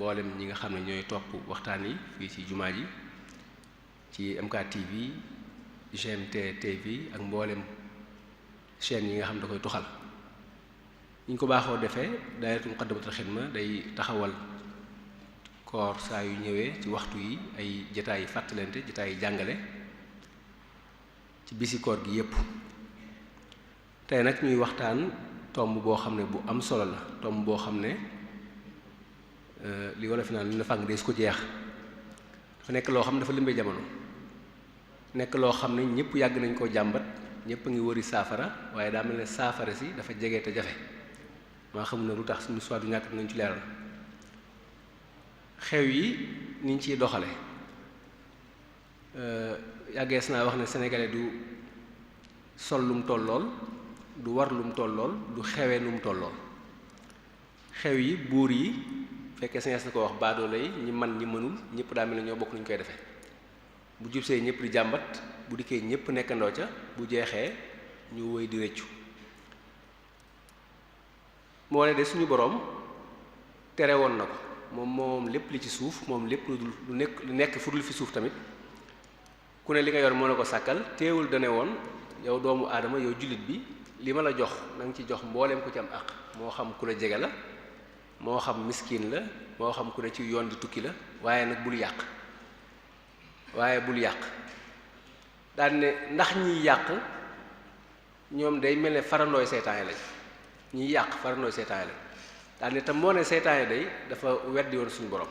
mboolem ñi nga xam ne ñooy topp waxtaan yi fii ci jumaa ji ci MKTV GMT TV ak mboolem chaîne yi nga xam da koy tuxal ñu ko baaxoo defee daayira Muqaddamatul Xidma day taxawal koor saa yu ñëwee ci waxtu yi ay jataay fàttalante jataay jàngale ci bisi koor gi yépp tey nag ñuy waxtaan tomb boo xam ne bu am solo la tomb boo xam ne li wala fi naan li na fàng dees ko jeex dafa nekk loo xam ne dafa lëmbee jamono nekk loo xam ne ñëpp yàgg nañ koo jàmbat ñëpp a ngi wëri saafara waaye daa mel ne saafara si dafa jege te jafe maa xamul ne lu tax suñu soit du ñàkk nañ ci leeral xew yi niñ ciy doxale yàggees naa wax ne sénégalais du sol lum tollool du war lum tollool du xewee lum tollool xew yi buur yi fekkee sañees na ko wax baadoolo yi ñi man ñi mënul ñëpp daa mel ne ñoo bokk nuñ koy defee bu jubsee ñëpp di jàmbat bu dikkee ñëpp nekkandoo ca bu jeexee ñu woy di rëccu moo ne de suñu boroom tere woon na ko moom lépp li ci suuf moom lépp lu nekk fu dul fi suuf tamit ku ne li nga yor moo la ko sàkkal teewul dane woon yow doomu aadama yow jullit bi li ma la jox na nga ci jox mbooleem ku ci am àq moo xam ku la jege la moo xam miskin la moo xam ku ne ci yoon di tukki la waaye nag bul yàq daan ne ndax ñiy yàq ñoom day mel ne farandooy seytaane lañ ñiy yàq farandooy seytaane lañ daan ne tam moo ne seytaane day dafa weddi woon suñu borom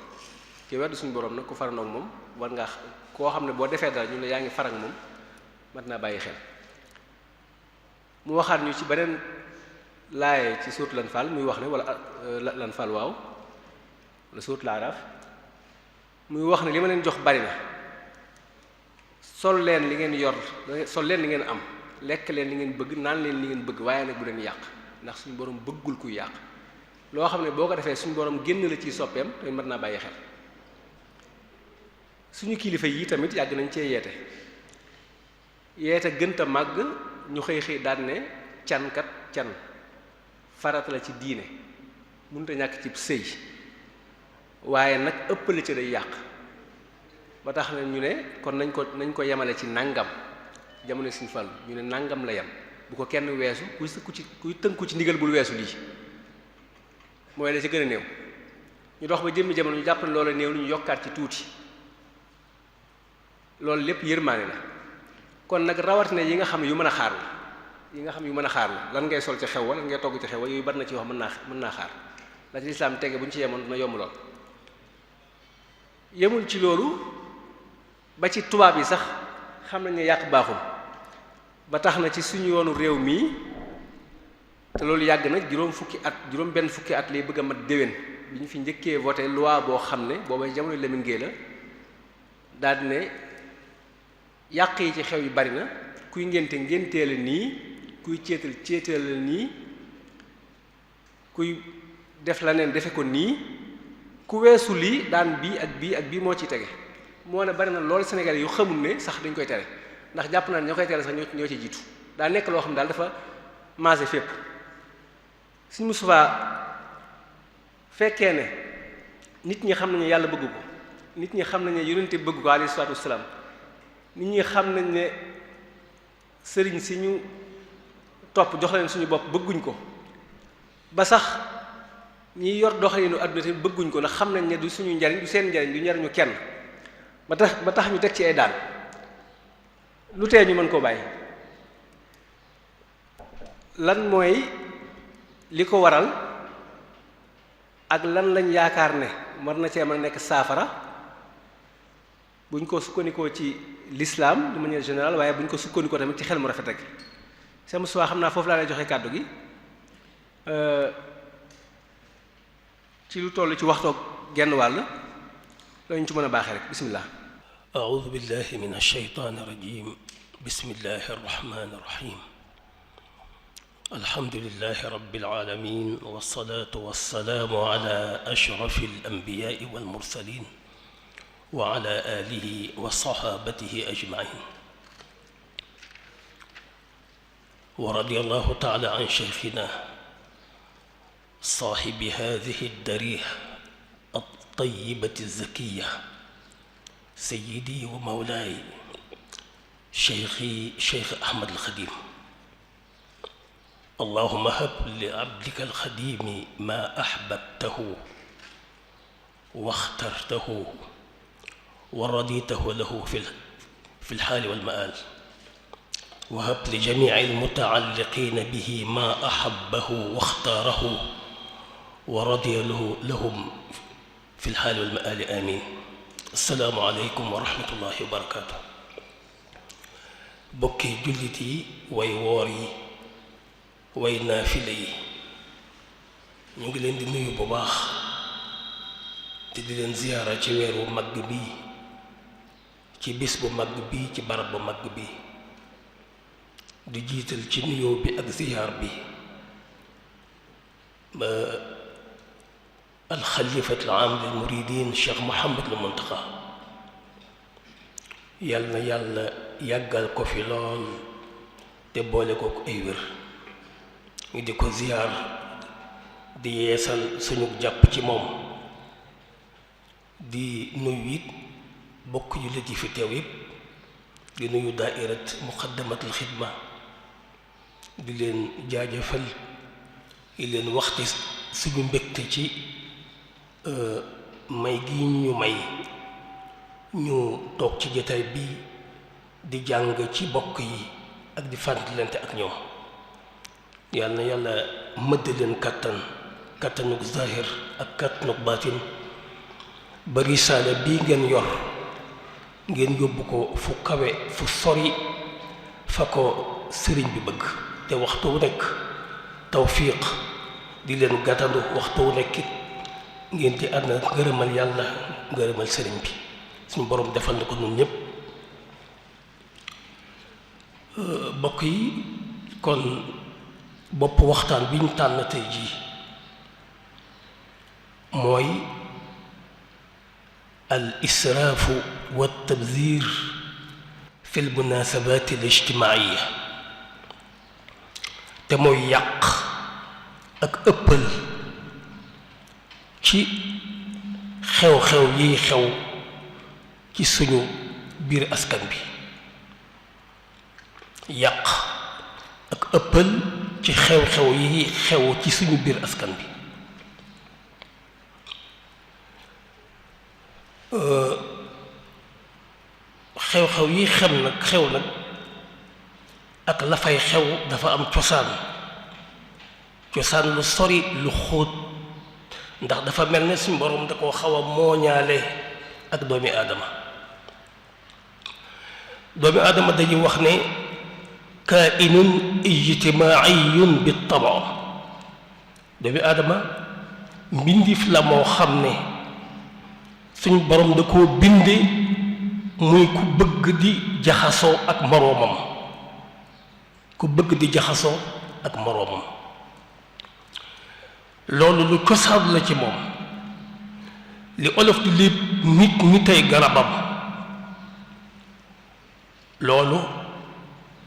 ki weddi suñu borom nag ku farandoog moom war nga koo xam ne boo defee dara ñu ne yaa ngi farag moom mat naa bàyyi xel mu waxaat ñu ci beneen laaye ci suuratul Anfaal muy wax ne wala Anfaal waaw wala suuratul Araaf muy wax ne li ma leen jox bari na sol leen li ngeen yor sol leen li ngeen am lekk leen li ngeen bëgg naan leen li ngeen bëgg waaye nag bu leen yàq ndax suñu borom bëggul kuy yàq loo xam ne boo ko defee suñu borom génn la ciy soppeem tamit mat naa bàyyi xel suñu kilifa yi tamit yàgg nañ cee yeete gënta màgg ñu xëy daan ne can farata la ci diine mënut a ñàkk ci sëy waaye nag ëppale ci day yàq ba tax na ñu ne kon nañ ko yemale ci nangam jamono Sëriñ Fallu ñu ne nangam la yem bu ko kenn weesu kuy tënku ci ndigal bul weesu lii mooy la ci gën a néew ñu dox ba jëmmi jamono ñu jàpp ne loola néew lu ñu yokkaat ci tuuti loolu lépp yërmaane la kon nag rawatina yi nga xam ne yu mën a xaar la lan ngay sol ci xew wa lan ngay togg ci xew wa yooyu bari na ci wax mën naa xaar la ci lislaam tege bu ñu ci yemoon dina yomb lool yemul ci loolu ba ci tubaab yi sax xam nañ ne yàq baaxul ba tax na ci suñu yoonu réew mii te loolu yàgg na juróom benn fukki at lay bëgg a mat déwén bi ñu fi njëkkee voté loi boo xam ne booba jamono Lamine Gueye la daal ne yàq yi ci xew yi bari na kuy ngéntee la nii kuy céetal la nii kuy def la neen defe ko nii ku weesu lii daan bii ak bii moo ciy tege moo ne bari na loolu Sénégalais yu xamul ne sax dañ koy tere ndax jàpp naa ne ñoo koy tere sax ñoo ci jiitu daa nekk loo xam ne daal dafa maase fépp Sëriñ Mustafaa fekkee ne nit ñi xam nañu yàlla bëgg ko nit ñi xam nañ ne yonente bëgg ko alayhi salaatu wassalaam nit ñi xam nañ ne sëriñ si ñu topp jox leen suñu bopp bëgguñ ko ba sax ñi yor doxalinu àdduna tamit bëgguñ ko ndax xam nañ ne du suñu njariñ du seen njariñ du njariñu kenn ba tax ñu teg ci ay daan lu tee ñu mën koo bàyyi lan mooy li ko waral ak lan lañ yaakaar ne war na cee mën a nekk saafara buñ ko sukkandikoo ci l'islam de manière générale waaye buñ ko sukkandikoo tamit ci xel mu rafet rek sama suwaa xam naa foofu laa lay joxe kàddu gi ci lu toll ci waxtoog genn wàll lañu ci mën a baaxee rek bismillah a'udhu billahi minash shaytanir rajim bismillahir rahmanir rahim alhamdulillahi rabbil alamin wassalatu wassalamu ala ashrafil anbiya'i wal mursalin wa ala alihi wa sahabatihi ajma'in wa radiyallahu ta'ala an shaykhina صاحب هذه الدريح الطيبة الزكية سيدي ومولاي شيخ أحمد الخديم. اللهم هب لعبدك الخديم ما أحببته واخترته ورضيته له في الحال والمآل، وهب لجميع المتعلقين به ما أحبه واختاره ورضي لهم في الحال والمآل، آمين. السلام عليكم ورحمة الله وبركاته. bokki jullit yi way woor yi way naafile yi ñu ngi leen di nuyu bu baax te di leen ziyaara ci weer wu mag bi, ci bis bu mag bi, ci barab bu mag bi, di jiital ci nuyoo bi ak ziyaar bi alxalifat al-aam lil muridin Cheikh Mouhamadul Muntaqa. yal na yàlla yàggal ko fi lool te boole ko ay wér. ñu di ko ziyaar di yeesal suñu jàpp ci moom, di nuyu it bokk jullit yi fi teew yépp, di nuyu daairat muqaddamatul xidma, di leen jaajëfal, di leen waxti suñu mbégte ci may gi ñu may ñu toog ci jotaay bi di jàng ci bokk yi ak di fàttalante ak ñoom. yàlla na yàlla mëdd leen kàttanuk zahir ak kàttanuk baatin ba risaale bii ngeen yor ngeen yóbbu ko fu kawe fu sori fa ko sëriñ bi bëgg, te waxtu wu nekk tawfiq di leen gàttandu, waxtu wu nekk ngeen di ànd ngërëmal yàlla, ngërëmal sëriñ bi. suñu borom defal na ko ñun ñëpp. mbokk yi, kon bopp waxtaan bi ñu tànn tey jii mooy al israafu wa tabzir fi l munasabat al ijtimaaiya, te mooy yàq ak ëppal ci xew-xew yiy xew ci suñu biir askan bi. yàq ak ëppal ci xew-xew yi xew ci suñu biir askan bi. xew-xew yi xew nag ak la fay xew dafa am cosaan lu sori, lu xóot, ndax dafa mel ne suñu borom da koo xaw a mooñaale ak doomi aadama. doomi aadama dañuy wax ne kaa'inun ijtimaa'iyun bi tab'a. doomi aadama mbindiif la moo xam ne suñu borom da koo binde muy ku bëgg di jaxasoo ak moroomam, ku bëgg di jaxasoo ak moroomam. loolu lu cosaan la ci moom. li olof di lépp nit ay garabam, loolu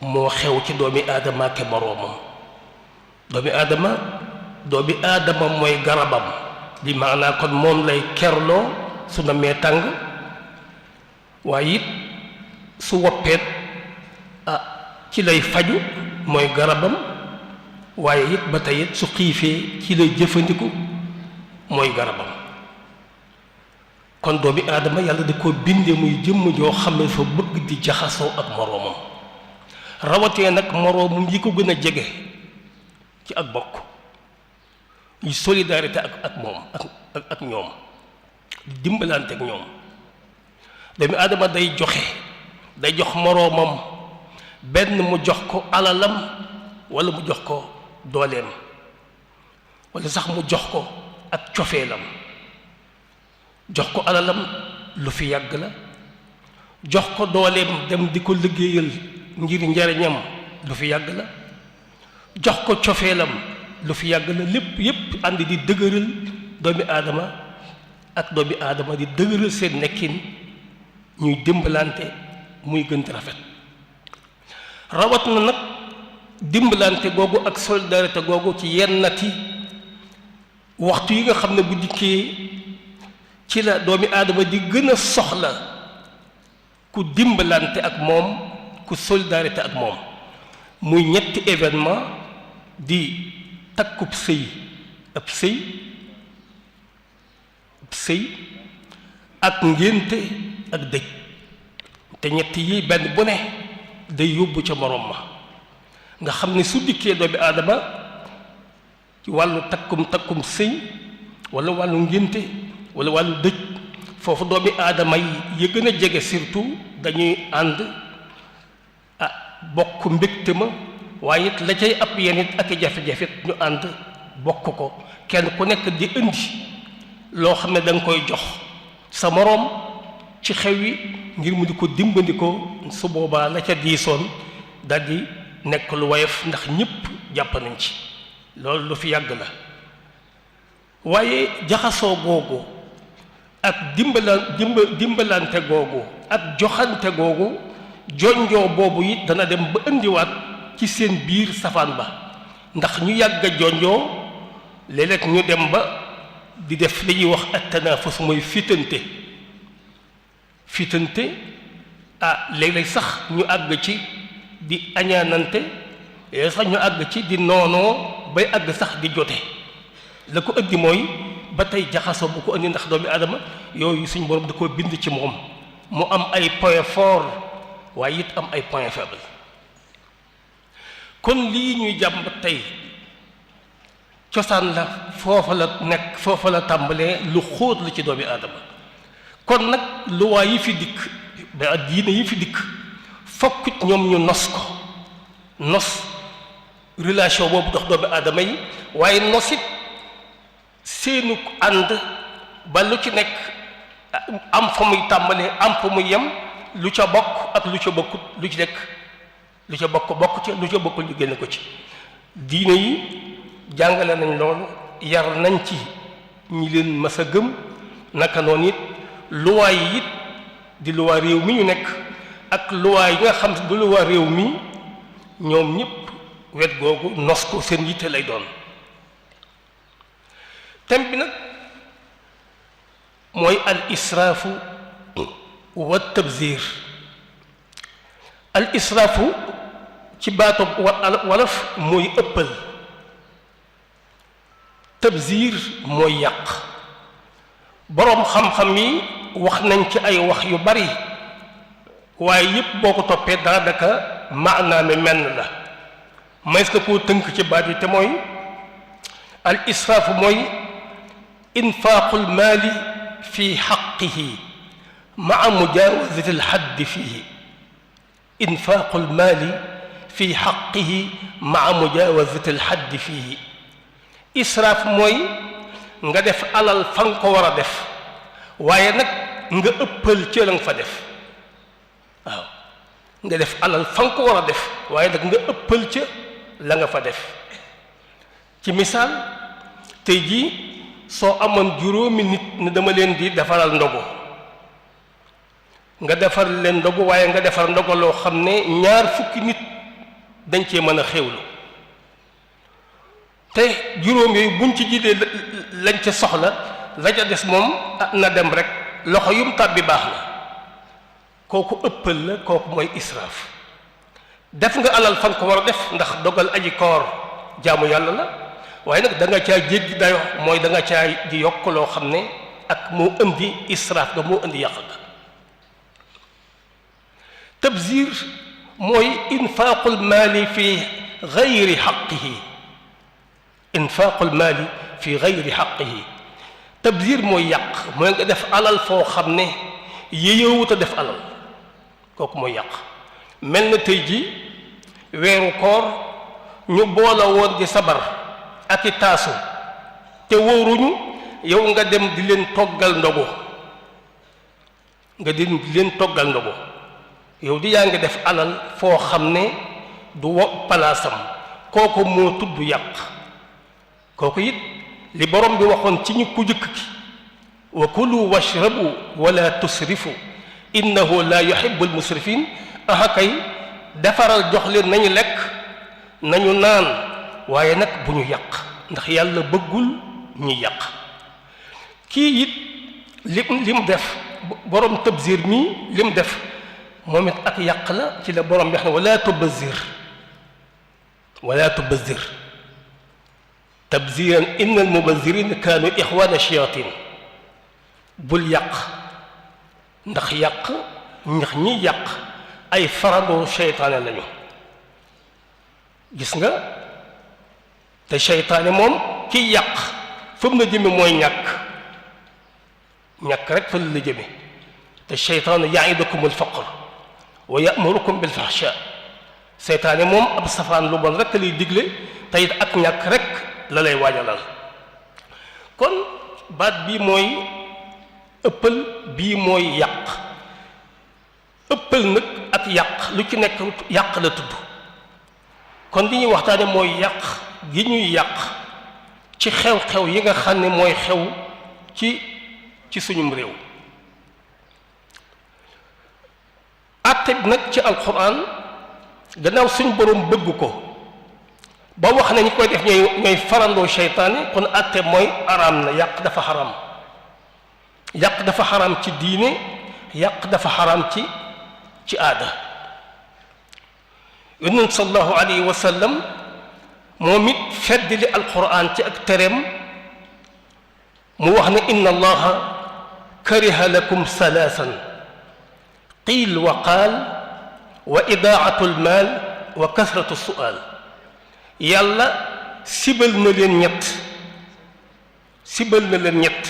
moo xew ci doomi aadama ke moroomam. doomi aadama mooy garabam, li maanaa kon moom lay kerloo su namee tàng, waaye it su woppeet ci lay faju, mooy garabam, waaye it ba tey it su xiifee ci lay jëfandiku, mooy garabam. kon doomi aadama yàlla da koo bindee muy jëmm joo xam ne fa bëgg di jaxasoo ak moroomam, rawatee nag moroomam yi ko gën a jege ci ak bokk, ñu solidarité ak moom ak ñoom, di dimbalante ak ñoom. doomi aadama day joxe, day jox moroomam, benn mu jox ko alalam walla mu jox ko dooleem, walla sax mu jox ko ak cofeelam. jox ko alalam lu fi yàgg la, jox ko dooleem dem di ko liggéeyal ngir njariñam lu fi yàgg la, jox ko cofeelam lu fi yàgg la. lépp yépp ànd di dëgëral doomi aadama ak doomi aadama, di dëgëral seen nekkin, ñuy dimbalante muy gën rafet. rawat na nag dimbalante googu ak solidarité googu ci yennati waxtu yi nga xam ne bu dikkee ci la doomi aadama di gën a soxla ku dimbalante ak moom ku solidarité ak moom muy ñetti événement di takkub sëy ab sëy ak ngénte ak dëj te ñett yi benn bu ne day yóbbu ca morom ma nga xam ne su dikkee doomi aadama ci wàllu takkum sëy wala wàllu ngénte wala wàllu dëj foofu doomi aadama yi gën a jege surtout dañuy ànd bokk mbégte ma waaye it la cay ab yenn it ak i jafe-jafe ñu ànd bokk ko kenn ku nekk di indi loo xam ne da nga koy jox sa moroom ci xew yi ngir mu di ko dimbandikoo su boobaa la ca diisoon daldi nekk lu woyof ndax ñépp jàpp nañ ci loolu lu fi yàgg la waaye jaxasoo googu ak dimbalante googu ak joxante googu jonjoo boobu it dana dem ba indiwaat ci seen biir safaan ba ndax ñu yàgg a jonjoo léeg-léeg ñu dem ba di def li ñuy wax at-tanaafus mooy fitante léeg-léeg sax ñu àgg ci di añaanante léeg sax ñu àgg ci di noonoo bay àgg sax di jote la ko ëddi mooy ba tey jaxasoo bu ko indi ndax doomi aadama yooyu suñu borom da koo bind ci moom mu am ay point fort waaye it am ay point faible kon lii ñuy jàmb tey cosaan la foofa la nekk foofa la tàmbalee lu xóot la ci doomi aadama kon nag luwaa yi fi dikk ba diine yi fi dikk fokkit ñoom ñu nos relation boobu dox doomi aadama yi waaye nosit seenu ànd ba lu ci nekk am fa muy tàmbalee am fa muy yem lu ca bokk ak lu ca bokkut lu ci nekk lu ca bokk ca lu ca bokkul ñu génn ko ci diine yi jàngale nañ loolu yar nañ ci ñi leen mas a gëm naka noonu it luwaa yi it di luwaa réew mi ñu nekk ak luwaa yi nga xam du luwaa réew mi ñoom ñëpp wet googu nos ko seen yitte lay doon thème bi nag mooy al israafu wa tabzir al israafu ci baatu wolof mooy ëppal tabzir mooy yàq boroom xam-xam yi wax nañ ci ay wax yu bari waaye yépp boo ko toppee daanaka maanaam menn la mays na koo tënk ci baat yi te mooy al israafu mooy infaaqul maali fi xaqihi maa mujaawazati alxaddi fiihi infaaqul maali fi xaqihi maa mujaawazati alxaddi fiihi israaf mooy nga def alal fa nga ko war a def waaye nag nga ëppal ci la nga fa def waaw nga def alal fa nga ko war a def waaye nag nga ëppal ca la nga fa def ci misaal tey jii soo amoon juróomi nit ne dama leen di defaral ndogu nga defar leen ndogu waaye nga defar ndogu loo xam ne ñaar fukki nit dañ cee mën a xéwlu te juróom yooyu buñ ci jiitee lañ ca soxla la ca des moom na dem rek loxo yum tàbbi baax na kooku ëppal la kooku mooy israaf def nga alal fan ko war a def ndax dogal aji koor jaamu yàlla la waaye nag da nga caa jéggi dayo mooy da nga caa di yokk loo xam ne ak moo indi israaf ga moo indi yàq ga tabzir mooy infaaqul maali fi gayri xaqihi infaaqul maali fi gayri xaqihi tabzir mooy yàq mooy nga def alal foo xam ne yeyowut a def alal kooku mooy yàq mel na tey ji weeru koor ñu boole woon di sabar ak i taasu te wóoruñu yow nga dem di leen toggal ndogu yow di yaa ngi def alal foo xam ne du wo palaasam kooku moo tudd yàq kooku it li borom bi waxoon ci ñu ku jëkk ki wa kulu washrabu wala tusrifu innahu la yuhibbul musrifin aha kay defaral jox leen nañu lekk nañu naan waaye nag bu ñu yàq ndax yàlla bëggul ñu yàq kii it lim def borom tabzir mii lim def moom it ak yàq la ci la borom bi wax ne wala tubazzir tabziran inna al mubazzirina kaanu ixwaana shayatin bul yàq ndax ñi yàq ay farandoo seytaane lañu gis nga te seytaane moom kiy yàq fa mu la jëme mooy ñàkk rek fa la jëme te seytaane ya'idukum al-faqr wa ya'murukum bil-fahsha seytaane moom ab safaan lu bon rek lay digle te it ak ñàkk rek la lay waajalal kon baat bii mooy ëppal bii mooy yàq ëppal nag ak yàq lu ci nekk yàq la tudd kon li ñuy waxtaane mooy yàq gi ñuy yàq ci xew-xew yi nga xam ne mooy xew ci suñum réew àtte bi nag ci alquran gannaaw suñ borom bëgg ko ba wax ne ñi koy def ñooy farandoo seytaane kon àtte mooy araam na yàq dafa xaraam ci diine yàq dafa xaraam ci aada yonent sallallahu alayhi wa sallam moom it feddali alquran ci ak tereem mu wax ne inna allaha kariha lakum salaasan qiil wa qaal wa idaatu almaal wa kasratu su'aal yàlla sibal na leen ñett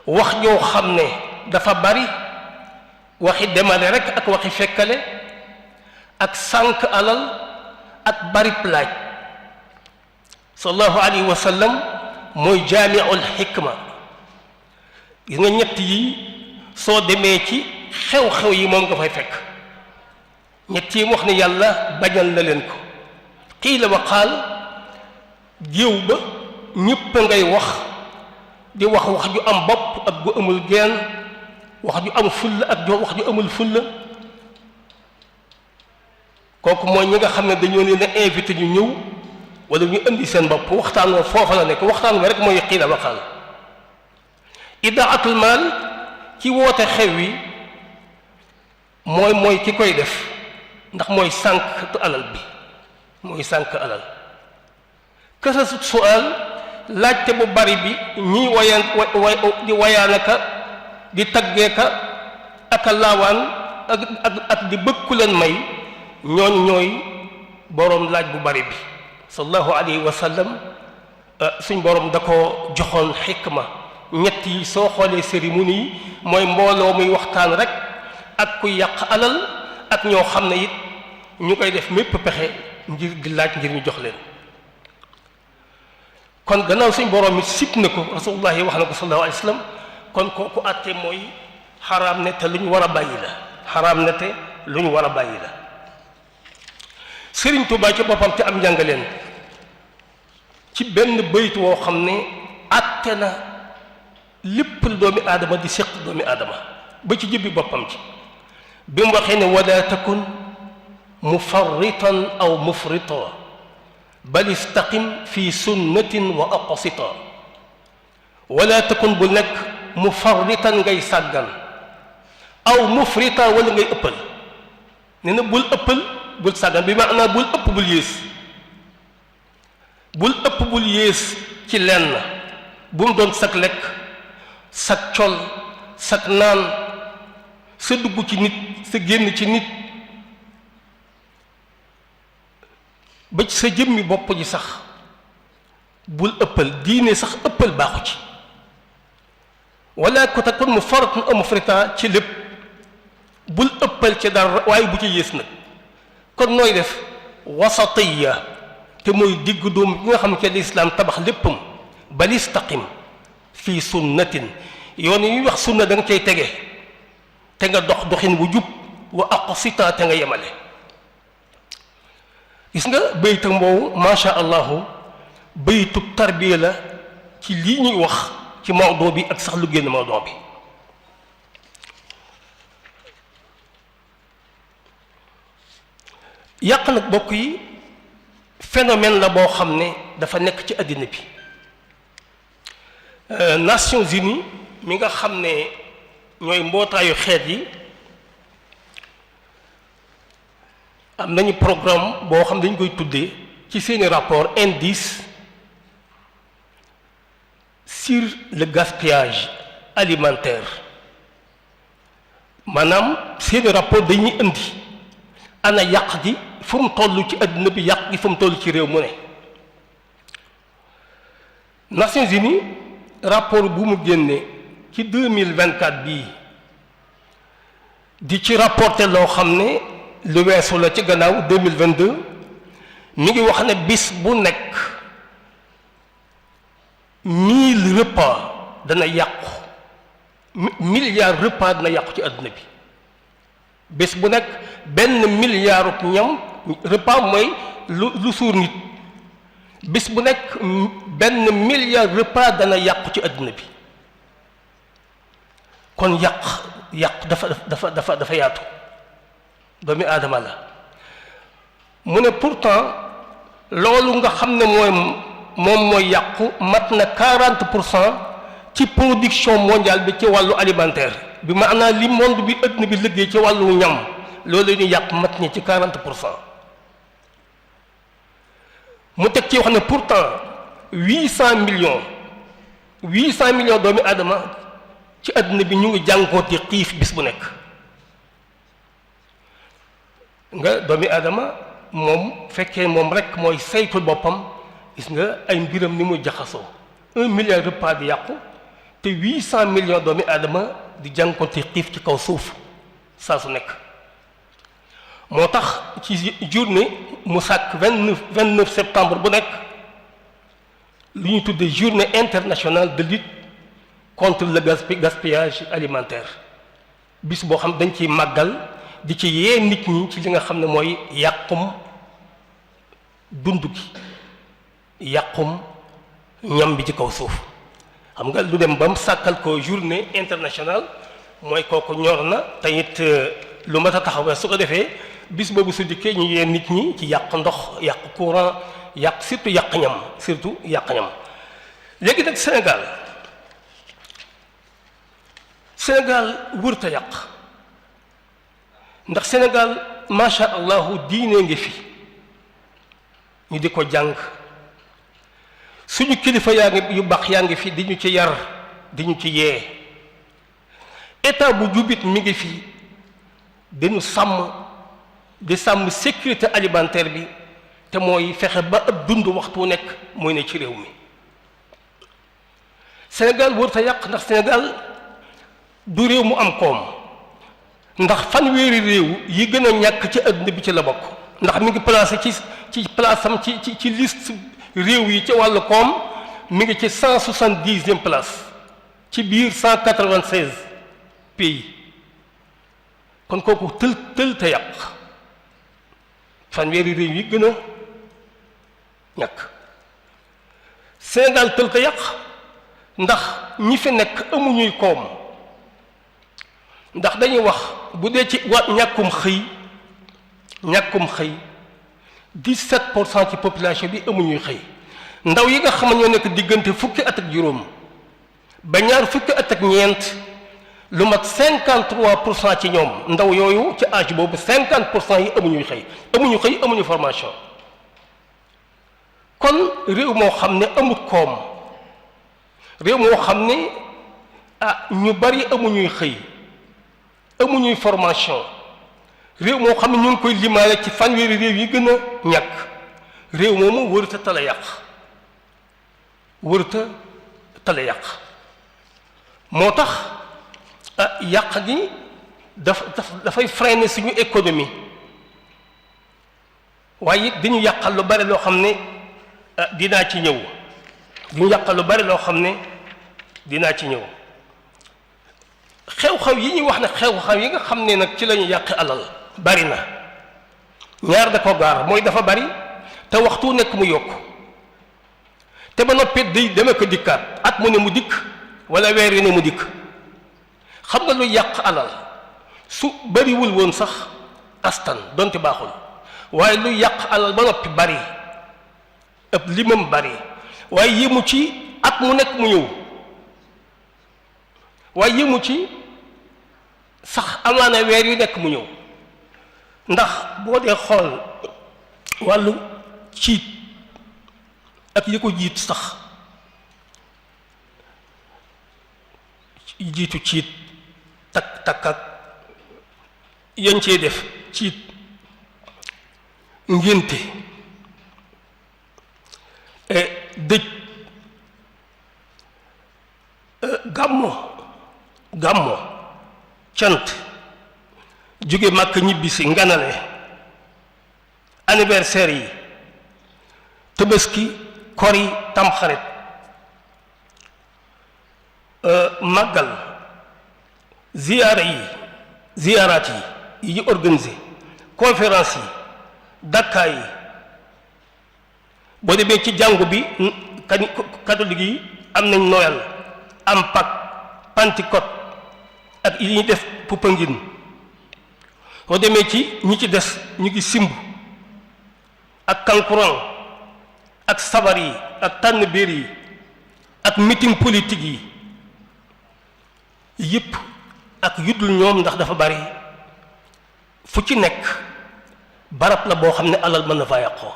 wax ñoo xam ne dafa bari waxi demale rek ak waxi fekkale ak sànq alal ak bari plaaj sallallahu alayhi wa sallam mooy jaamiul xikma gis nga ñett yi soo demee ci xew-xew yi moom nga fay fekk ñett yi mu wax ne yàlla bañal na leen ko qiila wa qaal géew ba ñépp ngay wax di wax ju am bopp ak gu amul genn wax ju am fulla ak wax ju amul fulla kooku mooy ñi nga xam ne dañoo leen a invité ñu ñëw wala ñu indi seen bopp waxtaan wa foofa la nekk waxtaan wa rek mooy qiila wa qaal idaatul maal ci woote xew wi mooy ki koy def ndax mooy sànq alal bi mooy sànq alal kasasut su'aal laajte bu bari bi ñiy di wayaanaka di taggeeka ak a laawaan ak di bëgg ku leen may ñooy boroom laaj bu bari bi sallallahu alayhi wa sallam suñ boroom da ko joxoon xikma ñett yi soo xoolee cérémonie yi mooy mbooloo muy waxtaan rek ak ku yàq alal ak ñoo xam ne it ñu koy def mépp pexe ngir di laaj ngir ñu jox leen kon gannaaw suñ boroom it sib na ko rasulullah wax na ko sallallahu alayhi wa sallam kon kooku àtte mooy xaraam ne te lu ñu war a bàyyi la Sëriñ Tuubaa ci boppam te am njàngaleen ci benn bayt woo xam ne àtte na lépp doomi aadama di séq doomi aadama ba ci jëbbi boppam ci bi mu waxee ne wala takun mufarritan aw mufrita bal istaqim fi sunnatin wa aqsita wala takun bu nekk mufarritan ngay sàggan aw mufrita wala ngay ëppal nee na bul ëppal bul sàggan bi maanaam bul ëpp bul yées ci lenn bu mu doon sag lekk sag col sag naan sa dugg ci nit sa génn ci nit ba ci sa jëmmi bopp ji sax bul ëppal diine sax ëppal baaxu ci wala ko takun mu faratun aw mufrita ci lépp bul ëppal ci dara waaye bu ci yées nag kon nooy def wasatiya te mooy digg dóom bi nga xam ne lislaam tabax léppam bal istaqim fii sunnatin yoon yi ñuy wax sunna da nga cay tege te nga doxin bu jub wa aqsita te nga yemale gis nga baytam boobu macha allahu baytu tarbiya la ci lii ñuy wax ci mawdoo bi ak sax lu génn mawdoo bi yàq nag bokk yi phénomène la boo xam ne dafa nekk ci àddina bi Nations Unies mi nga xam ne ñooy mbootaayu xeet yi am nañu programme boo xam dañ koy tuddee ci seeni rapport indice sur le gaspillage alimentaire maanaam seeni rapport dañuy indi ana yàq gi fu mu toll ci àdduna bi yàq gi fu mu toll ci réew mu ne Nations Unies rapport bu mu génne ci 2024 bii di ci rapporter loo xam ne lu weesu la ci gannaaw 2022 mi ngi wax ne bis bu nekk 1000 repas dana yàqu milliard repas dana yàqu ci àdduna bi bés bu nekk benn milliard ñam repas mooy lu suur nit bés bu nekk benn milliard repas dana yàqu ci àdduna bi kon yàq dafa yaatu doomi aadama la mu ne pourtant loolu nga xam ne moom mooy yàqu mat na 40% ci production mondiale bi ci wàllu alimentaire bi maanaam li monde bi àdduna bi liggéey ci wàllu ñam loolu ñu yàq mat ni ci 40%. mu teg ci wax ne pourtant 800 millions doomi aadama ci àdduna bi ñu ngi jànkoonte xiif bis bu nekk nga doomi aadama moom fekkee moom rek mooy saytu boppam gis nga ay mbiram ni muy jaxasoo 1 milliard repas di yàqu te 800 millions doomi aadama di jànkoonte xiif ci kaw suuf saa su nekk moo tax ci journée mu sàkk 29 septembre bu nekk lu ñu tuddee journée internationale de lutte contre le gaspillage alimentaire bis boo xam dañ ciy màggal di ci yee nit ñi ci li nga xam ne mooy yàqum dund gi yàqum ñam bi ci kaw suuf xam nga lu dem ba mu sàkkal ko journée internationale mooy kooku ñor na te it lu mat a taxawee su ko defee bis boobu su dikkee ñu yee nit ñi ci yàq ndox yàq courant surtout yàq ñam léegi nag Sénégal wërta yàq ndax Sénégal macha allahu diine ngi fi ñu di ko jàng suñu kilifa yu baax yaa ngi fi di ñu ci yar di ñu ci yee état bu jubit mi ngi fi dañu di sàmm sécurité alimentaire bi te mooy fexe ba ab dund waxtu nekk mooy ne ci réew mi Sénégal wërta yàq ndax Sénégal du réew mu am koom ndax fanweeri réew yi gën a ñàkk ci àdduna bi ci la bokk ndax mi ngi placé ci place am ci liste réew yi ci wàllu koom mi ngi ci 170e place ci biir 196 pays kon kooku tël te yàq fanweeri réew yi gën a ñàkk Sénégal tël te yàq ndax ñi fi nekk amuñuy koom ndax dañuy wax bu dee ci ñàkkum xëy 17% ci population bi amuñuy xëy ndaw yi nga xam ne ñoo nekk diggante fukki at ak juróom ba ñaar fukki at ak ñeent lu mat 53% ci ñoom ndaw yooyu ci âge boobu 50% yi amuñuy xëy amuñu formation kon réew moo xam ne amut koom réew moo xam ne ñu bari amuñuy xëy amuñuy formation réew moo xam ne ñu ngi koy limaale ci fanweeri réew yi gën a ñàkk réew moomu wërta tala yàq moo tax yàq gi dafay freiner suñu économie waaye it dañu yàqal lu bari loo xam ne dinaa ci ñëw xew-xew yi ñuy wax ne xew-xew yi nga xam ne nag ci la ñu yàq alal bari na ñaar da ko gaar mooy dafa bari te waxtu nekk mu yokk te ba noppi day deme ko dikkaat at mu ne mu dikk wala weer yu ne mu dikk xam nga lu yàq alal su bariwul woon sax astan donte baaxul waaye lu yàq alal ba noppi bari ëpp limam bari waaye yéemu ci at mu nekk mu ñëw waaye yëmu ci sax amaana weer yu nekk mu ñëw ndax boo dee xool wàllu ciit ak yi ko jiit sax jiitu ciit takk ak yañ cee def ciit ngénte dëj gàmmo cant jóge màkk ñibbisi nganale anniversaire yi tabaski kori tamxarit màggal ziyaaraat yi ñu organisé conférence yi dakkaa yi boo demee ci jàngu bi catholique yi am nañ Noël am Pâques Pentecôte ak yi ñuy def Popenguine boo demee ci ñi ci des ñu ngi simb ak kankurang ak sabar yi ak tànn béer yi ak meeting politique yi yëpp ak yuddul ñoom ndax dafa bari fu ci nekk barab la boo xam ne alal mën na faa yàqoo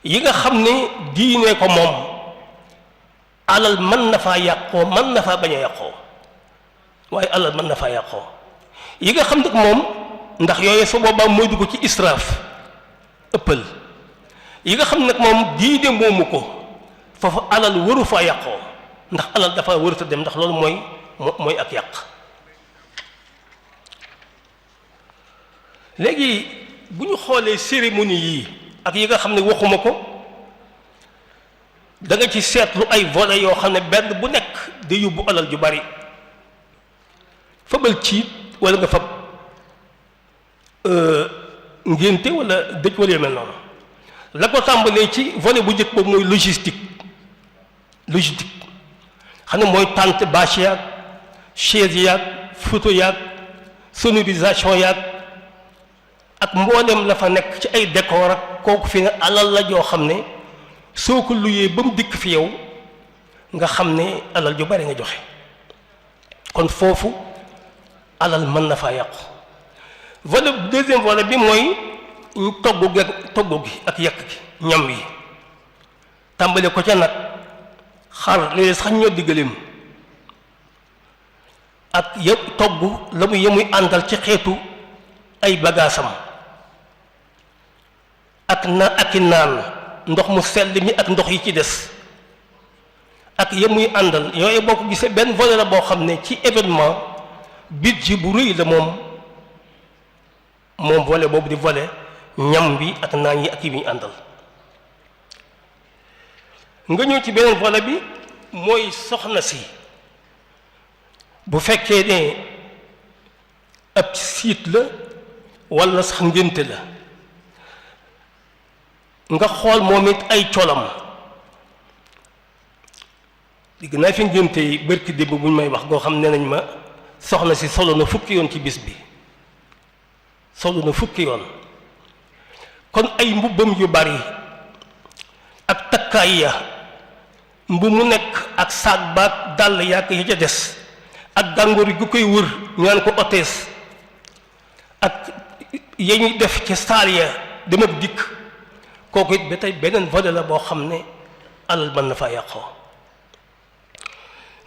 yi nga xam ne diine ko moom alal mën na faa yàqoo mën na faa bañ a yàqoo waaye alal mën na faa yàqoo yi nga xam nag moom ndax yooyu su boobaa mooy dugg ci israaf ëppal yi nga xam nag moom diine moomu ko foofu alal waru faa yàqoo ndax alal dafa warut a dem ndax loolu mooy ak yàq léegi bu ñu xoolee cérémonie yii ak yi nga xam ne waxuma ko da nga ci seetlu ay volets yoo xam ne benn bu nekk di yóbbu alal ju bari fabal ciit wala nga fab ngénte wala dëj wala yu mel noonu la ko tàmbalee ci volet bu njëkk boobu mooy logistique xam ne mooy tente bâche yaag chaise yaag photo yaag sonorisation yaag ak mboolem la fa nekk ci ay décor ak kooku fi ne alal la joo xam ne soo ko luyee ba mu dikk fi yow nga xam ne alal ju bari nga joxe kon foofu alal mën na faa yàqu volet deuxième volet bi mooy togg gi ak yàq gi ñam yi tàmbale ko ca nag xar léegi sax ñoo diggaleem ak yëpp togg la mu yemuy àndal ci xeetu ay bagaasam ak i naan ndox mu sell mi ak ndox yi ci des ak yemuy àndal yooyu boo ko gisee benn volet la boo xam ne ci événement budget bu rëy la moom volet boobu di volet ñam bi ak naan yi ak yi muy àndal nga ñëw ci beneen volet bi mooy soxna si bu fekkee ne ab siit la walla sax ngénte la nga xool moom it ay colam digg naa fi ngénte yi bërki démb bu ñu may wax goo xam ne nañ ma soxna si solo na fukki yoon ci bis bi solo na fukki yoon kon ay mbubbam yu bari ak takkaay ya mbu mu nekk ak saag baag dàll yàq yi ca des ak gàngoor gu koy wër ñu naan ko otees ak ya ñuy def ci saal ya dem ak dikk kooku it ba tey beneen volet la boo xam ne alal mën na faa yàqoo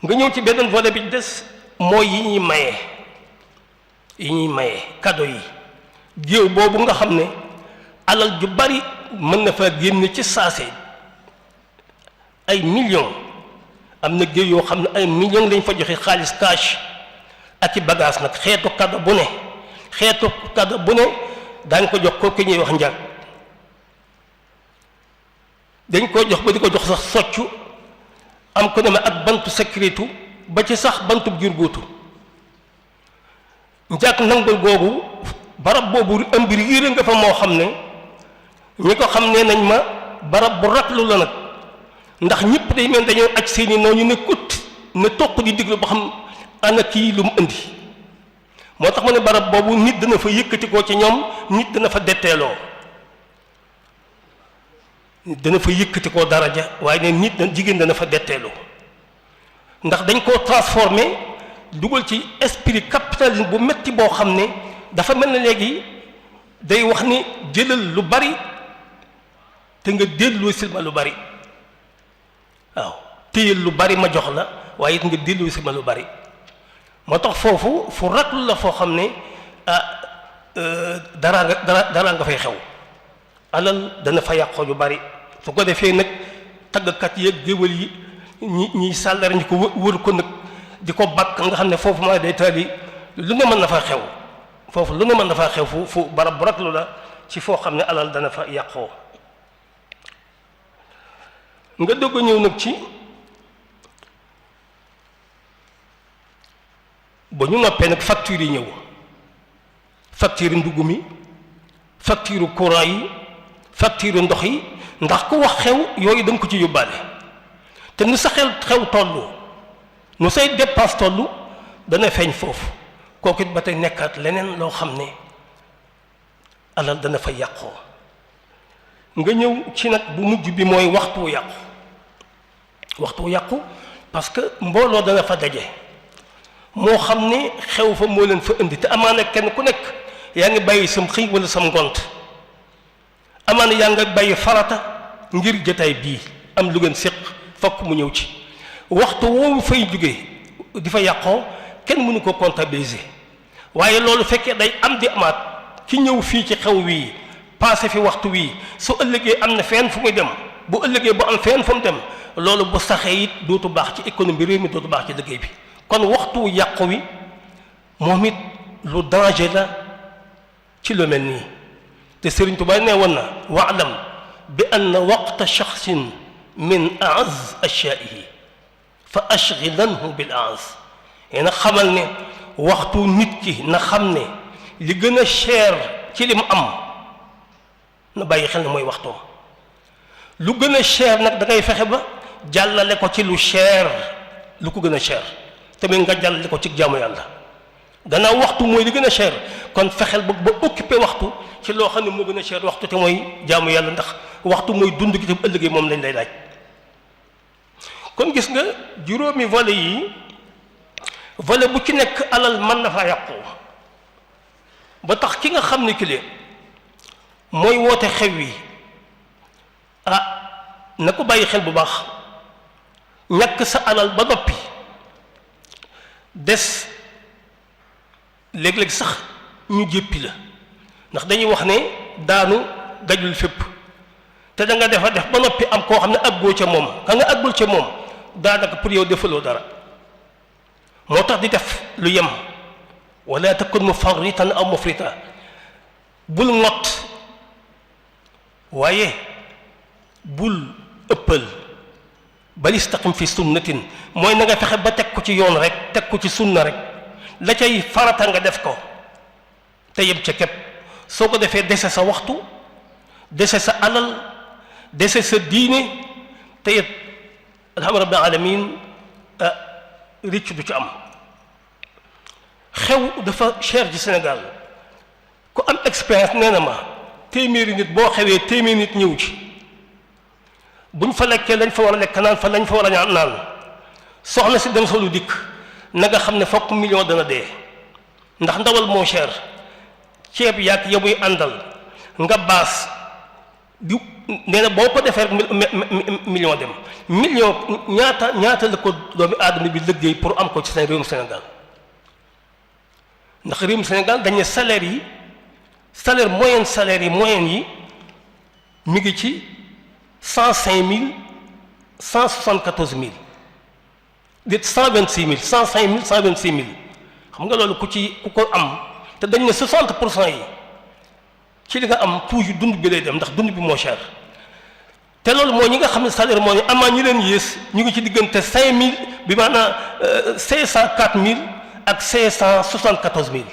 nga ñëw ci beneen volet bi des mooy yi ñuy maye cadeau yi géew boobu nga xam ne alal ju bari mën na faa génn ci saase ay millions am na géew yoo xam ne ay millions lañ fa joxe xaalis cash ak i bagage nag xeetu cadeau bu ne daañ ko jox kooku ñuy wax njàng dañ koo jox ba di ko jox sax soccu am ko demee ak bantu sécurité ba ci sax bantu jur góotu njàkk nangul googu barab boobu ëmb riir nga fa moo xam ne ñi ko xam ne nañ ma barab bu ratlu la nag ndax ñëpp day mel dañoo aj seeni noonu ne kut ne toq di diglu ba xam ana kii lu mu indi moo tax ma ne barab boobu nit dana fa yëkkati koo ci ñoom nit dana fa detteeloo dana fa yëkkati koo daraja waaye ne nit na jigéen dana fa detteeloo ndax dañ koo transformé dugal ci esprit capitalisme bu metti boo xam ne dafa mel ne léegi day wax ni jëlal lu bari te nga delloo si ma lu bari waaw téyel lu bari ma jox la waaye it nga delloo si ma lu bari moo tax foofu fu raglu la foo xam ne dara nga fay xew alal dana fa yàqoo lu bari su ko defee nag taggkat yeeg géwël yi ñi sàllar ñi ko wër ko nag di ko bakk nga xam ne foofu maa day taali lu ne mën na fa xew foofu lu ne mën na fa xew fu barab bu raglu la ci foo xam ne alal dana fa yàqoo nga dogg a ñëw nag ci ba ñu noppee nag facture yi ñëw facture ndugg mi facture courant yi facture ndox yi ndax ku wax xew yooyu da nga ko ci yóbbaale te nu sa xew tollu nu say dépense tollu dana feeñ foofu kooku it ba tey nekkaat leneen loo xam ne alal dana fa yàqoo nga ñëw ci nag bu mujj bi mooy waxtu wu yàqu parce que mbooloo dana fa daje moo xam ne xew fa moo leen fa indi te amaana kenn ku nekk yaa ngi bàyyi sam xëy wala sam ngont amaana yaa nga bàyyi farata ngir jotaay bii am lu ngeen séq fokk mu ñëw ci waxtu woowu fay jóge di fa yàqoo kenn mënu ko comptabiliser waaye loolu fekkee day am di amaat ki ñëw fii ci xew wii passé fi waxtu wii su ëllëgee am na fenn fu muy dem bu ëllëgee bu am fenn fu mu dem loolu bu saxee it dootu baax ci économie réew mi dootu baax ci liggéey bi kon waxtu yàqu wi moom it lu danger la ci lu mel nii te Sëriñ Tuubaa nee woon na waalam bi anna waqta shaxsin min aaz ashyaaihi fa ashghilanhu bil aaz na xamal ne waxtu nit ki na xam ne li gën a cher ci li mu am na bàyyi xel ne mooy waxtoom lu gën a cher nag da ngay fexe ba jàllale ko ci lu cher lu ko gën a cher tamit nga jàllale ko ci jaamu yàlla gannaaw waxtu mooy li gën a cher kon fexeel ba occupé waxtu ci loo xam ne moo gën a cher waxtu te mooy jaamu yàlla ndax waxtu mooy dund gi te bu ëllëgee moom lañ lay laaj kon gis nga juróomi volet yi volet bu ci nekk alal mën na faa yàqu ba tax ki nga xam ne ki mooy woote xew wi na ko bàyyi xel bu baax ñàkk sa alal ba noppi des léeg-léeg sax ñu jéppi la ndax dañuy wax ne daanu dajul fépp te da nga def ba noppi am koo xam ne àggoo ca moom ka nga àggul ca moom daanaka pour yow defaloo dara moo tax di def lu yem wala takun mufarritan aw mufrita bul ngott waaye bul ëppal bal istaqim fi sunnatin mooy na nga fexe ba teg ko ci yoon rek teg ko ci sunna rek la cay farata nga def ko te yem ca képp soo ko defee dese sa waxtu dese sa alal dese sa diine te it alhamdu rabbil alamin ricc du ci am xew dafa cher ci Sénégal ku am expérience nee na ma téeméeri nit boo xewee téeméeri nit ñëw ci buñ fa lekkee lañ fa war a lekk naan fa lañ fa war a naan soxna si dem solu dikk na nga xam ne fokk million dana dee ndax ndawal moo cher ceeb yaag ya muy àndal nga baas di nee na boo ko defee rek million dem million ñaata la ko doomi aadama bi liggéey pour am ko ci seen réewum Sénégal ndax réewum Sénégal dañ ne salaire yi moyenne yi mi ngi ci 105 000 174 000 dit 126 000 105 000 126 000 xam nga loolu ku ko am te dañ ne 60% yi ci li nga am toujours dund bi lay dem ndax dund bi moo cher te loolu mooy ñi nga xam ne salaire moo ñu amaa ñi leen yées ñu ngi ci diggante 5000 bi maanaam 504 000 ak 574 000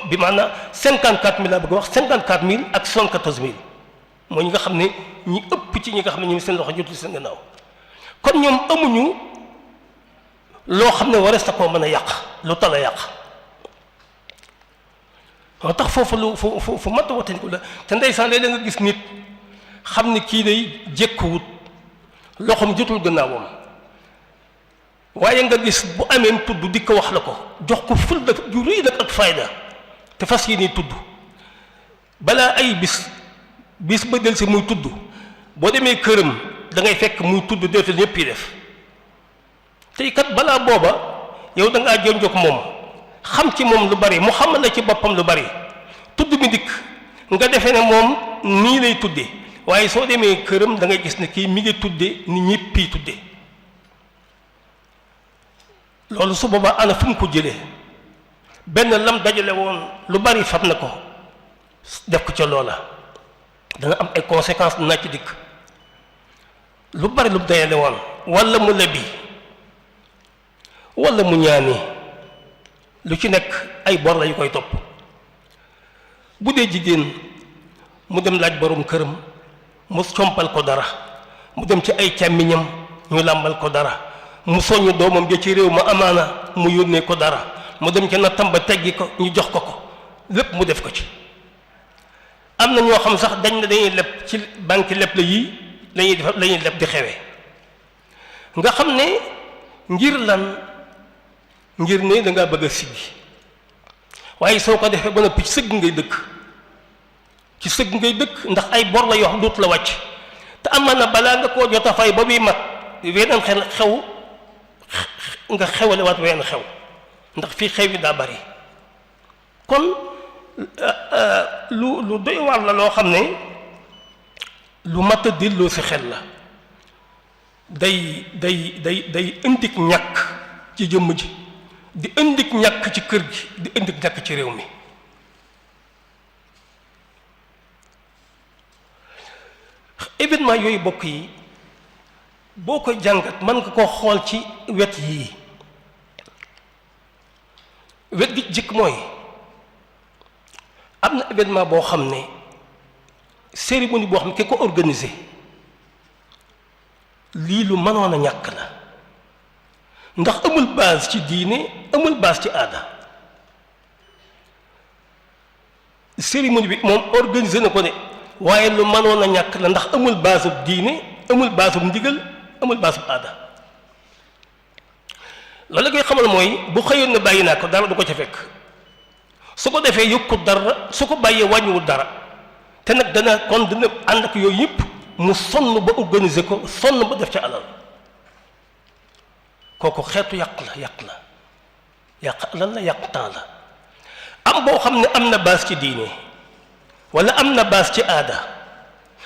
bi maanaam 54 000 laa bëgg a wax 54 000 ak 74 000 mooy ñi nga xam ne ñi ëpp ci ñi nga xam ne ñu ngi seen loxo jotul seen gannaaw kon ñoom amuñu loo xam ne warees na koo mën a yàq lu tal a yàq moo tax foofu fu mat a wataniku la te ndeysaan léeg-léeg nga gis nit xam ne kii day jékkuwut loxoom jotul gannaawam waaye nga gis bu amee tudd di ko wax la ko jox ko ful ju rëy nag ak fayda te fas yéene tudd balaa ay bis ba del si muy tudd boo demee këram da ngay fekk muy tudd defal ñëpp yi def tey kat balaa booba yow da ngaa jonjog moom xam ci moom lu bari mu xamal la ci boppam lu bari tudd mi dikk nga defee ne moom nii lay tudde waaye soo demee këram da ngay gis ne kii mi ngi tudde ni ñëpp yi tudde loolu su boobaa ana fu mu ko jëlee benn lam dajale woon lu bari fab na ko def ko ca loola dana am ay conséquences naa ci dikk lu bari lu dajale woon walla mu lebi walla mu ñaani lu ci nekk ay bor la yu koy topp bu dee jigéen mu dem laaj borom këram mu compal ko dara mu dem ci ay càmmiñam ñu làmbal ko dara mu soññ doomam ja ci réew ma amaana mu yónnee ko dara mu dem ca nattam ba teggi ko ñu jox ko ko lépp mu def ko ci am na ñoo xam sax dañ ne dañuy leb ci banque leb la yii lañuy def lañuy leb di xewee nga xam ne ngir lan ngir ne da ngaa bëgg a siggi waaye soo ko defee ba noppi ci sëgg ngay dëkk ndax ay bor la yoo xam dootu la wàcc te amaan na balaa nga koo jot a fay ba muy mat weneen xew nga xewale waat weneen xew ndax fii xew yi daa bari kon lu doy waar la loo xam ne lu mat a delloo si xel la day indik ñàkk ci jëmm ji di indik ñàkk ci kër gi di indik ñàkk ci réew mi événement yooyu bokk yi boo koy jàngat mën nga koo xool ci wet yii wet gi jëkk mooy am na événement boo xam ne cérémonie boo xam ne ki ko organisé lii lu mënoon a ñàkk la ndax amul base ci diine amul base ci aada cérémonie bi moom organisé na ko ne waaye lu mënoon a ñàkk la ndax amul base bu diine amul base bu ndigal amul base bu aada loolu la koy xamal mooy bu xëyoon ne bàyyi naa ko dara du ko ca fekk su ko defee yokku dara su ko bàyyee wàññiwul dara te nag dana ànd ak yooyu yëpp mu sonn ba organiser ko sonn ba def ca alal kooku xeetu yàq alal la yàq temps la am boo xam ne am na base ci diine wala am na base ci aada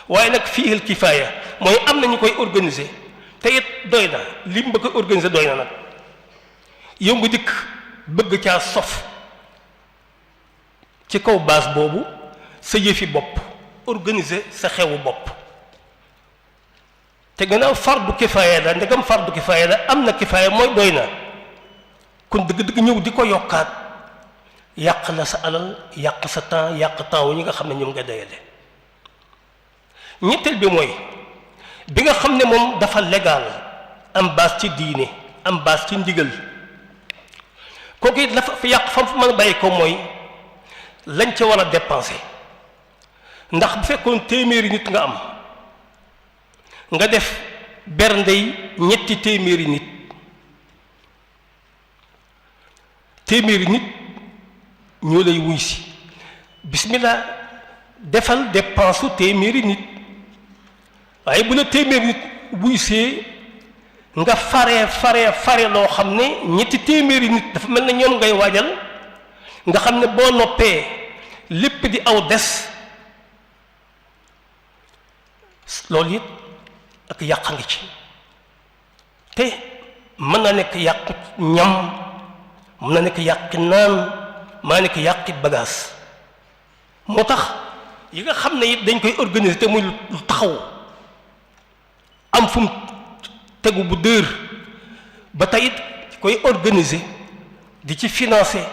waaye nag fiihil kifaaya mooy am na ñu koy organiser te it doy na lim ba koy organiser doy na nag yow nga dikk bëgg caa sof ci kaw base boobu sa yëfi bopp organiser sa xewu bopp te gannaaw fardu kifaaya la ndegam fardu kifaaya la am na kifaaya mooy doy na kon dëgg-dëgg ñëw di ko yokkaat yàq la sa alal yàq sa temps yàq temps wu ñi nga xam ne ñoom nga dayale ñetteel bi mooy bi nga xam ne moom dafa légal am base ci diine am base ci ndigal kooku it la fa yàq fam fa mën a bàyyi ko mooy lañ ca war a dépenser ndax bu fekkoon téeméeri nit nga am nga def berndey ñetti téeméeri nit ñoo lay wuy si bismillah defal dépense su téeméeri nit waaye bu la téeméeri nit wuy see nga fare loo xam ne ñetti téeméeri nit dafa mel ne ñoom ngay waajal nga xam ne boo noppee lépp di aw des loolu it ak yàq ngi ci te mën na nekk yàq ñam mën na nekk yàq naan maa nekk yàq bagage moo tax yi nga xam ne it dañ koy organiser te muy lu taxaw am fu mu tegu bu dër ba tey it koy organiser di ci financer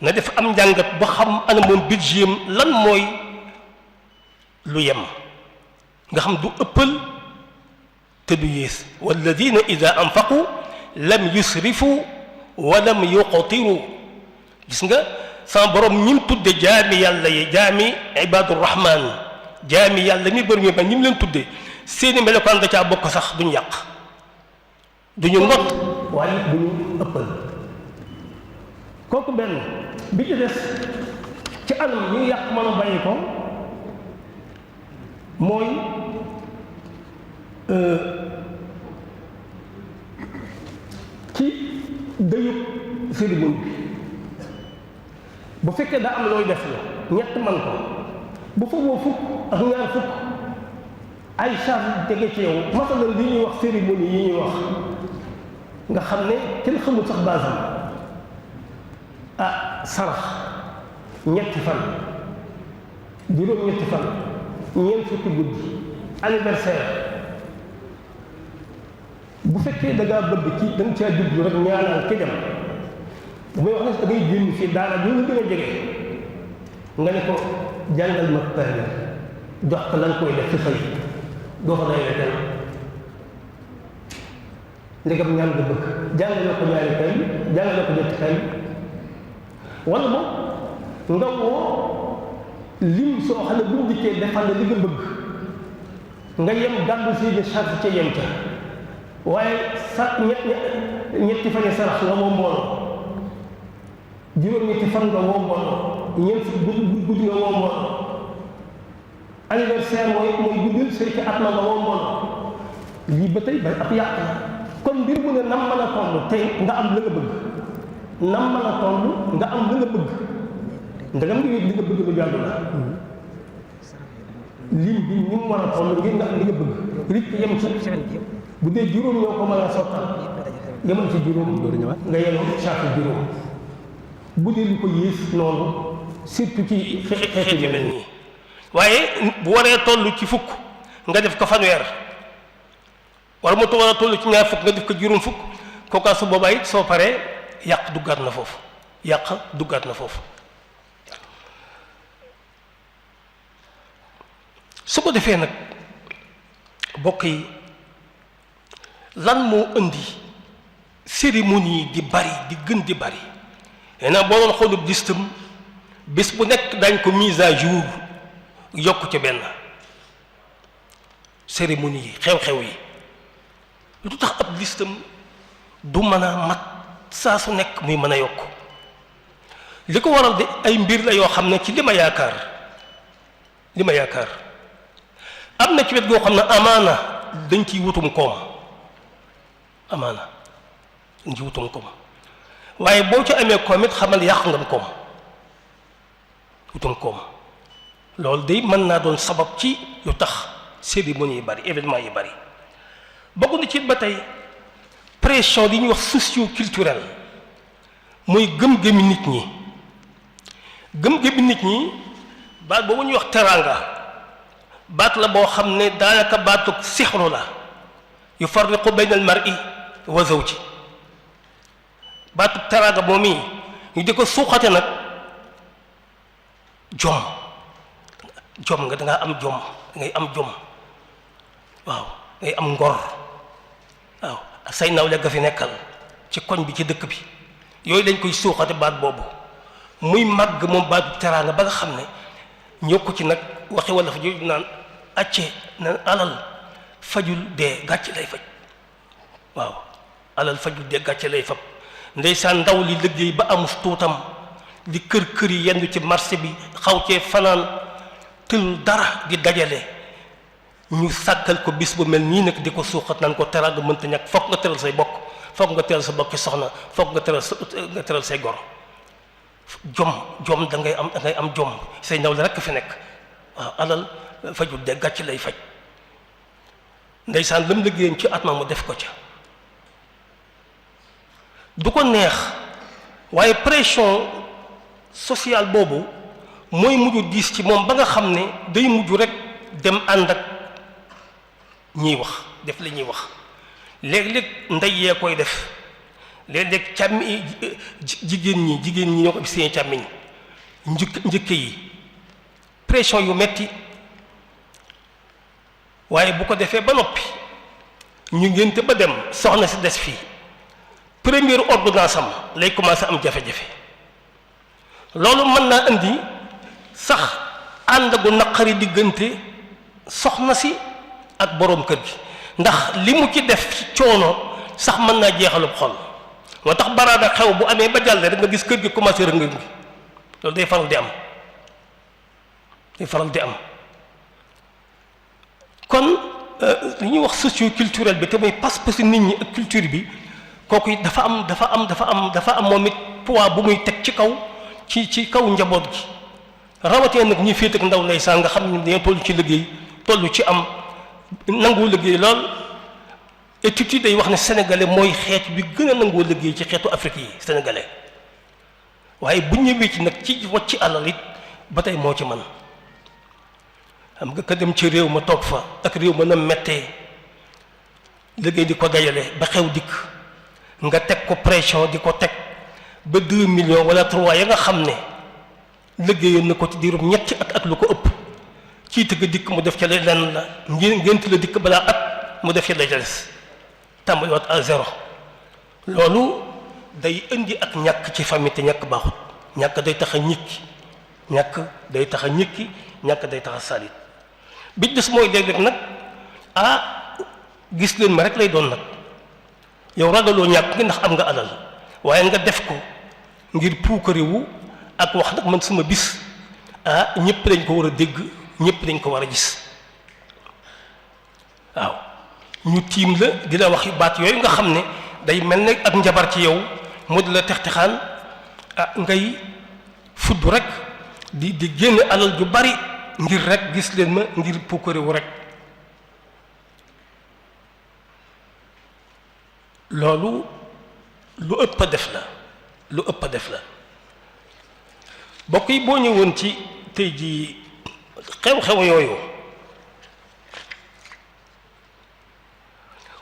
na def am njàngat ba xam ana moom budget lan mooy lu yem nga xam du ëppal te du yées walladina ida anfaqu lam yusrifu wa lam yuqtiru gis nga sama borom ñim tudde jaami yàlla yi jaami ibadur rahman jaami yàlla mi bër mi ba ñim leen tudde seeni melokaan da caa bokk sax duñu yàq duñu ngot waaye bu ñu ëppal. kooku benn bi ci des ci anam yi yàq mën a bàyyi ko mooy ci dëyub cérémonie bi bu fekkee daa am looy def la ñett man ko bu foogoo fukk ak ñaar fukk ay charge tege ci yow masalan li ñuy wax cérémonie yi ñuy wax nga xam ne kenn xamul sax basam sarax ñetti fan juróom-ñetti fan ñeent fukki guddi anniversaire bu fekkee da ngaa bëgg ci da nga caa jublu rek ñaanal ki dem bu may wax ne da ngay génn fii daara ñu la gën a jege nga ne ko jàngal ma kaamil jox ko la nga koy def ci xëy doo ko day wetel ndegam ñaan nga bëgg jàngale ko ñaari kaamil jàngale ko ñetti kaamil wala moom nga woo lim soo xam ne bu ñu dikkee defal la li nga bëgg nga yem gàddu si de charge ca yem ca waaye sa ñetti fan yi sarax nga woo mbooloo juróom-ñetti fan nga woo mbooloo ñeent guddi nga woo mbooloo anniversaire mooy guddil sëy ci at ma nga woo mbooloo lii ba tey ba ab yàq la kon mbir mu ne nam mën a toll tey nga am la nga bëgg nam mën a toll nga am la nga bëgg ndegam nga yëg li nga bëgg lu jàll la lim bi ni mu war a toll ngir nga am li nga bëgg rik yem ci bu dee juróom ñoo ko mën a sottal yemal ci juróom nga yeloo chaque juróom bu dee lu ko yées noonu surtout ci xeetu yu mel nii waaye bu waree toll ci fukk nga def ko fanweer wala mu war a toll ci ñaar fukk nga def ko juróom fukk kookaa su boobaa it soo paree yàq duggaat na foofu su ko defee nag bokk yi lan moo indi cérémonie yi di bari di gën di bari nee boo doon xoolub listam bés bu nekk dañ ko mise à jour yokk ca benn cérémonie yi xew-xew yi lu tax ab listam du mën a mat saa su nekk muy mën a yokk li ko waral de ay mbir la yoo xam ne ci li ma yaakaar am na ci wet goo xam ne amaana dañ ciy wutum koom waaye boo ci amee koom it xamal yàq nga koom wutum koom loolu day mën naa doon sabab ci lu tax cérémonie yi bari événement yi bari bokk na ci ba tey pression li ñuy wax socio-culturel mooy gëm-gëmi nit ñi baat boobu ñuy wax teraanga baat la boo xam ne daanaka baatu sixru la yufarriqu bayna al mar'i wa zawji baatu teraanga moom yi ñu di ko suuxate nag jom nga dangaa am jom ngay am jom waaw ngay am ngor waaw say nawle ga fi nekkal ci koñ bi ci dëkk bi yooyu dañ koy suuxate baat boobu muy màgg moom baatu teraanga ba nga xam ne ñëw ko ci nag waxi wala fa jooju naan acce na alal fajul dee gàcce lay faj waaw alal fajul dee gàcce lay fab ndeysaan ndaw li liggéey ba amus tuutam di kër yi yendu ci marché bi xaw cee fanaan tël dara di dajale ñu sàkkal ko bis bu mel nii nag di ko suuxat naan ko teraanga mënta ñàkk fokk nga teral say bokk fokk nga teral sa bokki soxna fokk nga teral say gor jom da ngay am jom say ndaw la rekk fi nekk waaw alal fajul de gàcc lay faj ndeysaan lam liggéeyam ci at ma mu def ko ca du ko neex waaye pression sociale boobu mooy mujj diis ci moom ba nga xam ne day mujj rek dem ànd ak ñiy wax def li ñuy wax léeg-léeg ndey yee koy def léeg-léeg càmmi jigéen ñi ñoo ko seen càmmiñ njëkk yi pression yu metti waaye bu ko defee ba noppi ñu ngénte ba dem soxna si des fii première ordonnance am lay commencé am jafe-jafe loolu mën naa indi sax ànd gu naqari diggante soxna si ak boroom kër gi ndax li mu ci def ci coono sax mën naa jeexalub xol moo tax baraada xew bu amee ba jàll rek nga gis kër gi commencé rëng ngi loolu day faral di am kon li ñuy wax socio-culturel bi te muy pas-pasu nit ñi ak culture bi kooku it dafa am moom it poids bu muy teg ci kaw njaboot gi rawatee nag ñi féet ak ndaw ndeysaan nga xam ne dañoo toll ci liggéey toll ci am nangoo liggéey lool étude yi day wax ne sénégalais mooy xeet bi gën a nangoo liggéey ci xeetu Afrique yi sénégalais waaye bu ñëwee ci nag ci wàcc alal it ba tey moo ci man xam nga ka dem ci réew ma toog fa ak réew ma na mettee liggéey di ko dajale ba xew dikk nga teg ko pression di ko teg ba 2 millions wala 3 ya nga xam ne liggéeyoon na ko ci diirum ñetti at ak lu ko ëpp ci tëgg dikk mu def ca lenn la ngént la dikk balaa at mu def ca la des tàmbaliwaat à zéro loolu day indi ak ñàkk ci famille te ñàkk baaxut ñàkk day tax a ñikki ñàkk day tax a salit bi des mooy léeg-léeg nag gis leen ma rek lay doon nag yow ragaloo ñàkk ngi ndax am nga alal waaye nga def ko ngir puukariwu ak wax nag man sama bis ñëpp dañ ko war a dégg ñëpp dañ ko war a gis waaw ñu tiim la di la wax baat yooyu nga xam ne day mel ne ak njabar ci yow mu di la textixaan ngay fudd rek di génne alal ju bari ngir rek gis leen ma ngir puukariwu rek loolu lu ëpp a def la bokk yi boo ñëwoon ci tey jii xew-xew yooyu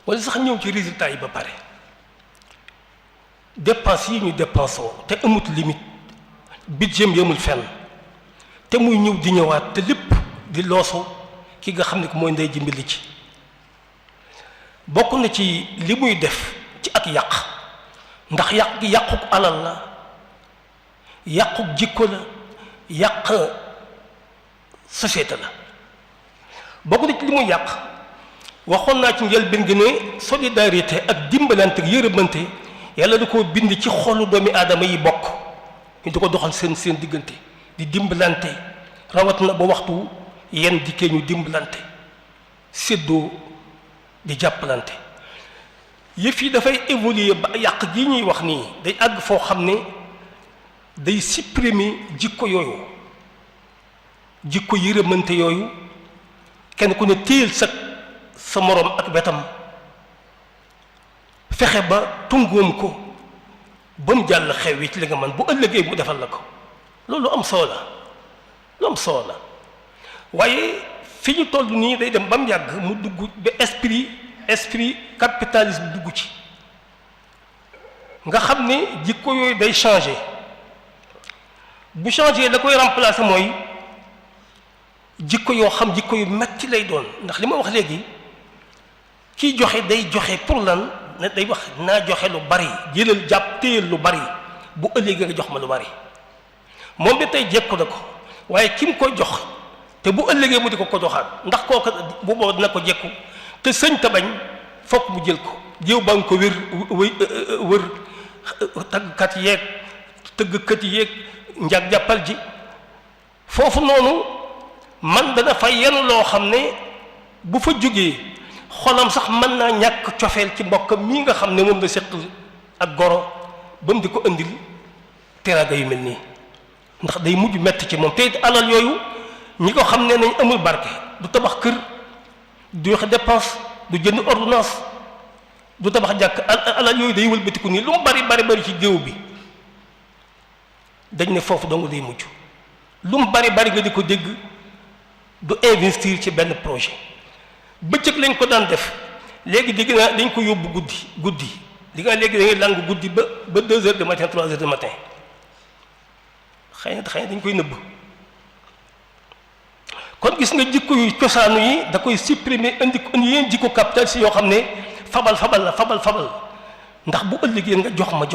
wala sax ñëw ci résultat yi ba pare dépense yi ñu dépensoo te amut limite budget yamul fenn te muy ñëw di ñëwaat te lépp di loosu ki nga xam ne ko mooy ndey ji mbili ci bokk na ci li muy def ci ak yàq ndax yàq gi yàquk alal la yàquk jikko la yàq société la bokk na ci li muy yàq waxoon naa ci njëlbéen gi ne solidarité ak dimbalante ak yërëmante yàlla da koo bind ci xolu doomi aadama yi bokk ñu di ko doxal seen diggante di dimbalante rawat na ba waxtu yenn dikkee ñu dimbalante séddoo di jàppalante yëf yi dafay évoluer ba yàq gi ñuy wax nii day àgg foo xam ne day supprimer jikko yooyu jikko yërëmante yooyu kenn ku ne téyel sa moroom ak wetam fexe ba tungoom ko ba mu jàll xew yi ci li nga man bu ëllëgee mu defal la ko loolu am solo la waaye fi ñu toll nii day dem ba mu yàgg mu dugg ba esprit capitaliste dugg ci nga xam ne jikko yooyu day changer bu changer la koy remplacer mooy jikko yoo xam jikko yu metti lay doon ndax li ma wax léegi kiy joxe day joxe pour lan ne day wax naa joxe lu bari jëlal jàpp téyel lu bari bu ëllëgee nga jox ma lu bari moom bi tey jekku na ko waaye ki mu koy jox te bu ëllëgee mu di ko joxaat ndax kooku bu booba dina ko jekku te sëñ ta bañ fokk mu jël ko jéew ba nga ko wër tàggkat yeeg tëggkat yeeg njag jàppal ji foofu noonu man dana fa yenn loo xam ne bu fa jógee xolam sax mën naa ñàkk cofeel ci mbokkam mii nga xam ne moom la seq ak goro ba mu di ko indil teraanga yu mel nii ndax day mujj metti ci moom te alal yooyu ñi ko xam ne nañ amul barke du tabax kër du joxe dépense du jënd ordonnance du tabax jàkk alal yooyu day wëlbatiku nii lu mu bari ci géew bi dañ ne foofu dong day mujj lu mu bari nga di ko dégg du investir ci benn projet bëccëg lañ ko daan def léegi dégg naa dañ ko yóbbu guddi li nga léegi da ngay làng guddi ba 2 heures du matin 3 heures du matin xëy na dañ koy nëbb kon gis nga jikko yu cosaanu yi da koy supprimer indi yéen jikko capital si yoo xam ne fabal ndax bu ëllëgee nga jox ma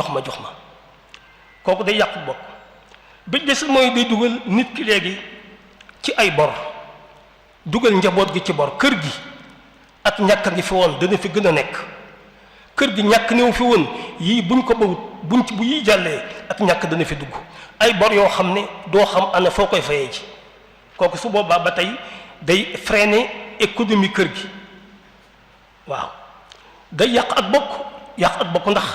kooku day yàqu bokk bi des mooy day dugal nit ki léegi ci ay bor dugal njaboot gi ci bor kër gi ak ñàkk ngi fi woon dana fi gën a nekk kër gi ñàkk néew fi woon yii buñ ko bawut buñ ci bu yii jàllee ak ñàkk dana fi dugg ay bor yoo xam ne doo xam ana foo koy fayee ci kooku su boobaa ba tey day freiner économie kër gi waaw day yàq ak bokk ndax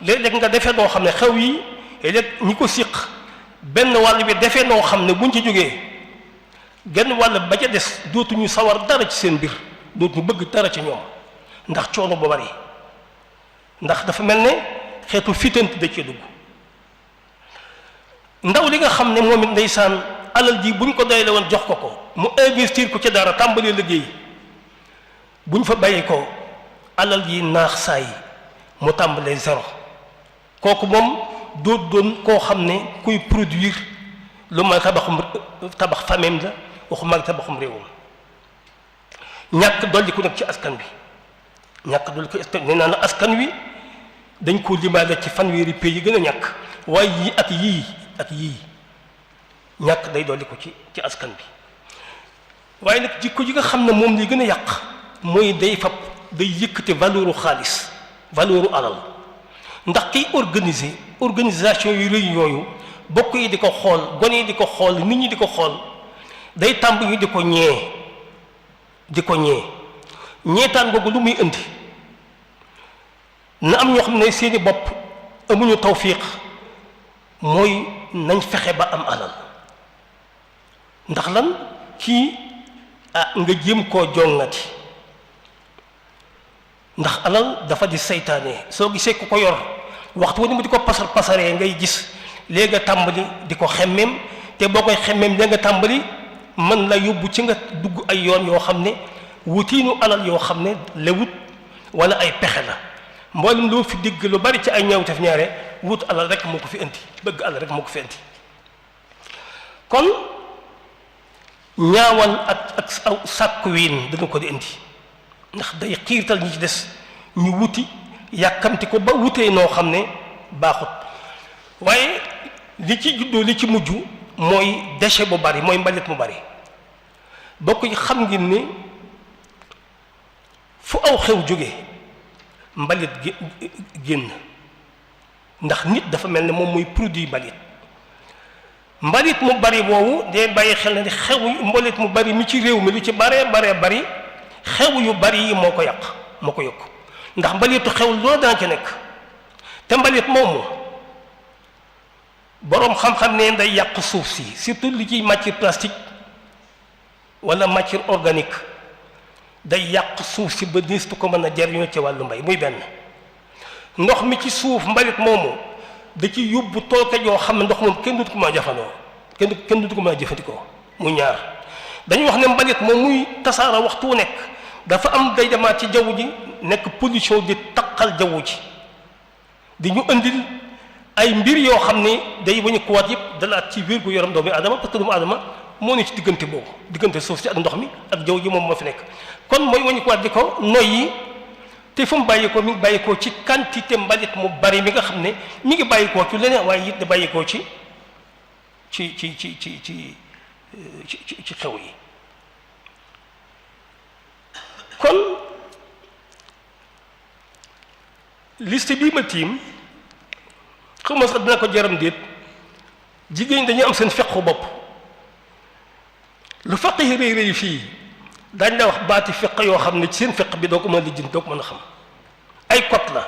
léeg-léeg nga defee noo xam ne xew yi léeg ñi ko siq benn wàll bi defee noo xam ne buñ ci jógee genn wàll ba ca des dootuñu sawar dara ci seen mbir dootuñu bëgg dara ci ñoom ndax coono bu bari ndax dafa mel ne xeetu fitant da cee dugg ndaw li nga xam ne moom it ndeysaan alal ji buñ ko doyle woon jox ko mu investir ko ci dara tàmbalee liggéey buñ fa bàyyi ko alal ji naax saay mu tàmbalee zéro kooku moom doon koo xam ne kuy produire lu ma tabax famem la waxuma ak tabaxum réewam ñàkk dolli ko nag ci askan bi ñàkk dolli ko nee naa la askan wi dañ koo limaale ci fanweeri pays yi gën a ñàkk waaye yii ak yii ñàkk day dolli ko ci askan bi waaye nag jikko ji nga xam ne moom li gën a yàq mooy day yëkkate valeuru xaalis valeuru alal ndax kiy organisation yu rëy yooyu bokk yi di ko xool gone yi di ko xool nit ñi di ko xool day tàmb ñu di ko ñee ñeetaan googu lu muy indi na am ñoo xam ne seeni bopp amuñu tawfiq mooy nañ fexe ba am alal ndax lan kii nga jéem koo jongati ndax alal dafa di seytaane soo gisee ku ko yor waxtu wu mu di ko pasaree ngay gis léegi nga tàmbali di ko xemmeem te boo koy xemmeem léegi nga tàmbali mën la yóbbu ci nga dugg ay yoon yoo xam ne wutiinu alal yoo xam ne lewut wala ay pexe la mboolem loo fi digg lu bari ci ay ñaawteef ñaare wut alal rek moo ko fi indi bëgg alal rek moo ko fi indi kon ñaawal ak aw sàkku wiin dana ko di indi ndax day xiirtal ñi ci des ñu wuti yàkkamti ko ba wutee noo xam ne baaxut waaye li ci juddoo li ci mujj mooy déchet bu bari mooy mbalit mu bari bokk yi xam ngeen ni fu aw xew jóge mbalit génn ndax nit dafa mel ne moom mooy produit mbalit mu bari boobu day bàyyi xel ne xew mbalit mu bari mi ci réew mi lu ci baree bari xew yu bari yi moo ko yokk ndax mbalitu xew loolu dana ca nekk te mbalit moomu boroom xam-xam ne day yàq suuf si surtout li ciy matière plastique wala matière organique day yàq suuf si ba nistu ko mën a jariñoo ci wàllu mbay muy benn ndox mi ci suuf mbalit moomu da ci yóbbu tooke yoo xam ne ndox moom kenn dutu ko mën a jafandoo kenn dutu ko mën a jëfandikoo mu ñaar dañuy wax ne mbalit moom muy tasaara waxtu wu nekk dafa am day demaat ci jaww ji nekk pollution di taqal jaww ji di ñu indil ay mbir yoo xam ne day wañu kuwaat yëpp dalaat ci wér gu yaram doomu aadama parce que doomu aadama moo ne ci diggante boobu diggante suuf si ak ndox mi ak jaww ji moom moo fi nekk kon mooy wañu kuwaat di ko noyyi te fu mu bàyyikoo mi ngi bàyyikoo ci quantité mbalit mu bari mi nga xam ne mi ngi bàyyikoo ci leneen waaye it da bàyyikoo ci xew yi kon liste bii ma tiim xaw ma sax dina ko jaram déet jigéen dañuy am seen fequ bopp lu feq yi rëy fii dañ la wax baati feq yoo xam ne ci seen feq bi doo ko mën a lijjanti doo ko mën a xam ay code la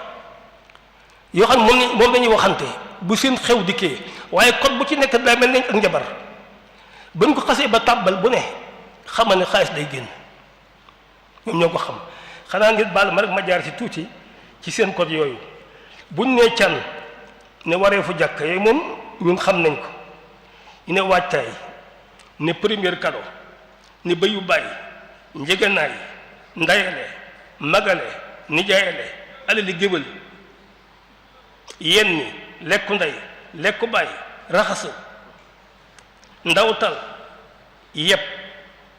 yoo xam ne moom lañuy waxante bu seen xew dikkee waaye code bu ci nekk daa mel nañ ak njabar buñ ko xasee ba tàbbal bu ne xamal ne xaalis day génn ñoom ñoo ko xam xanaa ngeen baal ma rek ma jaar ci tuuti ci seen code yooyu buñ nee can ne waree fu jàkk yooyu moom ñun xam nañ ko ñu ne waajtaay ne premier cadeau ne bayu bàyyi njëganaay ndayale magale nijaayale alali géwël yenni lekku ndey lekku bàyyi raxasu ndawtal yépp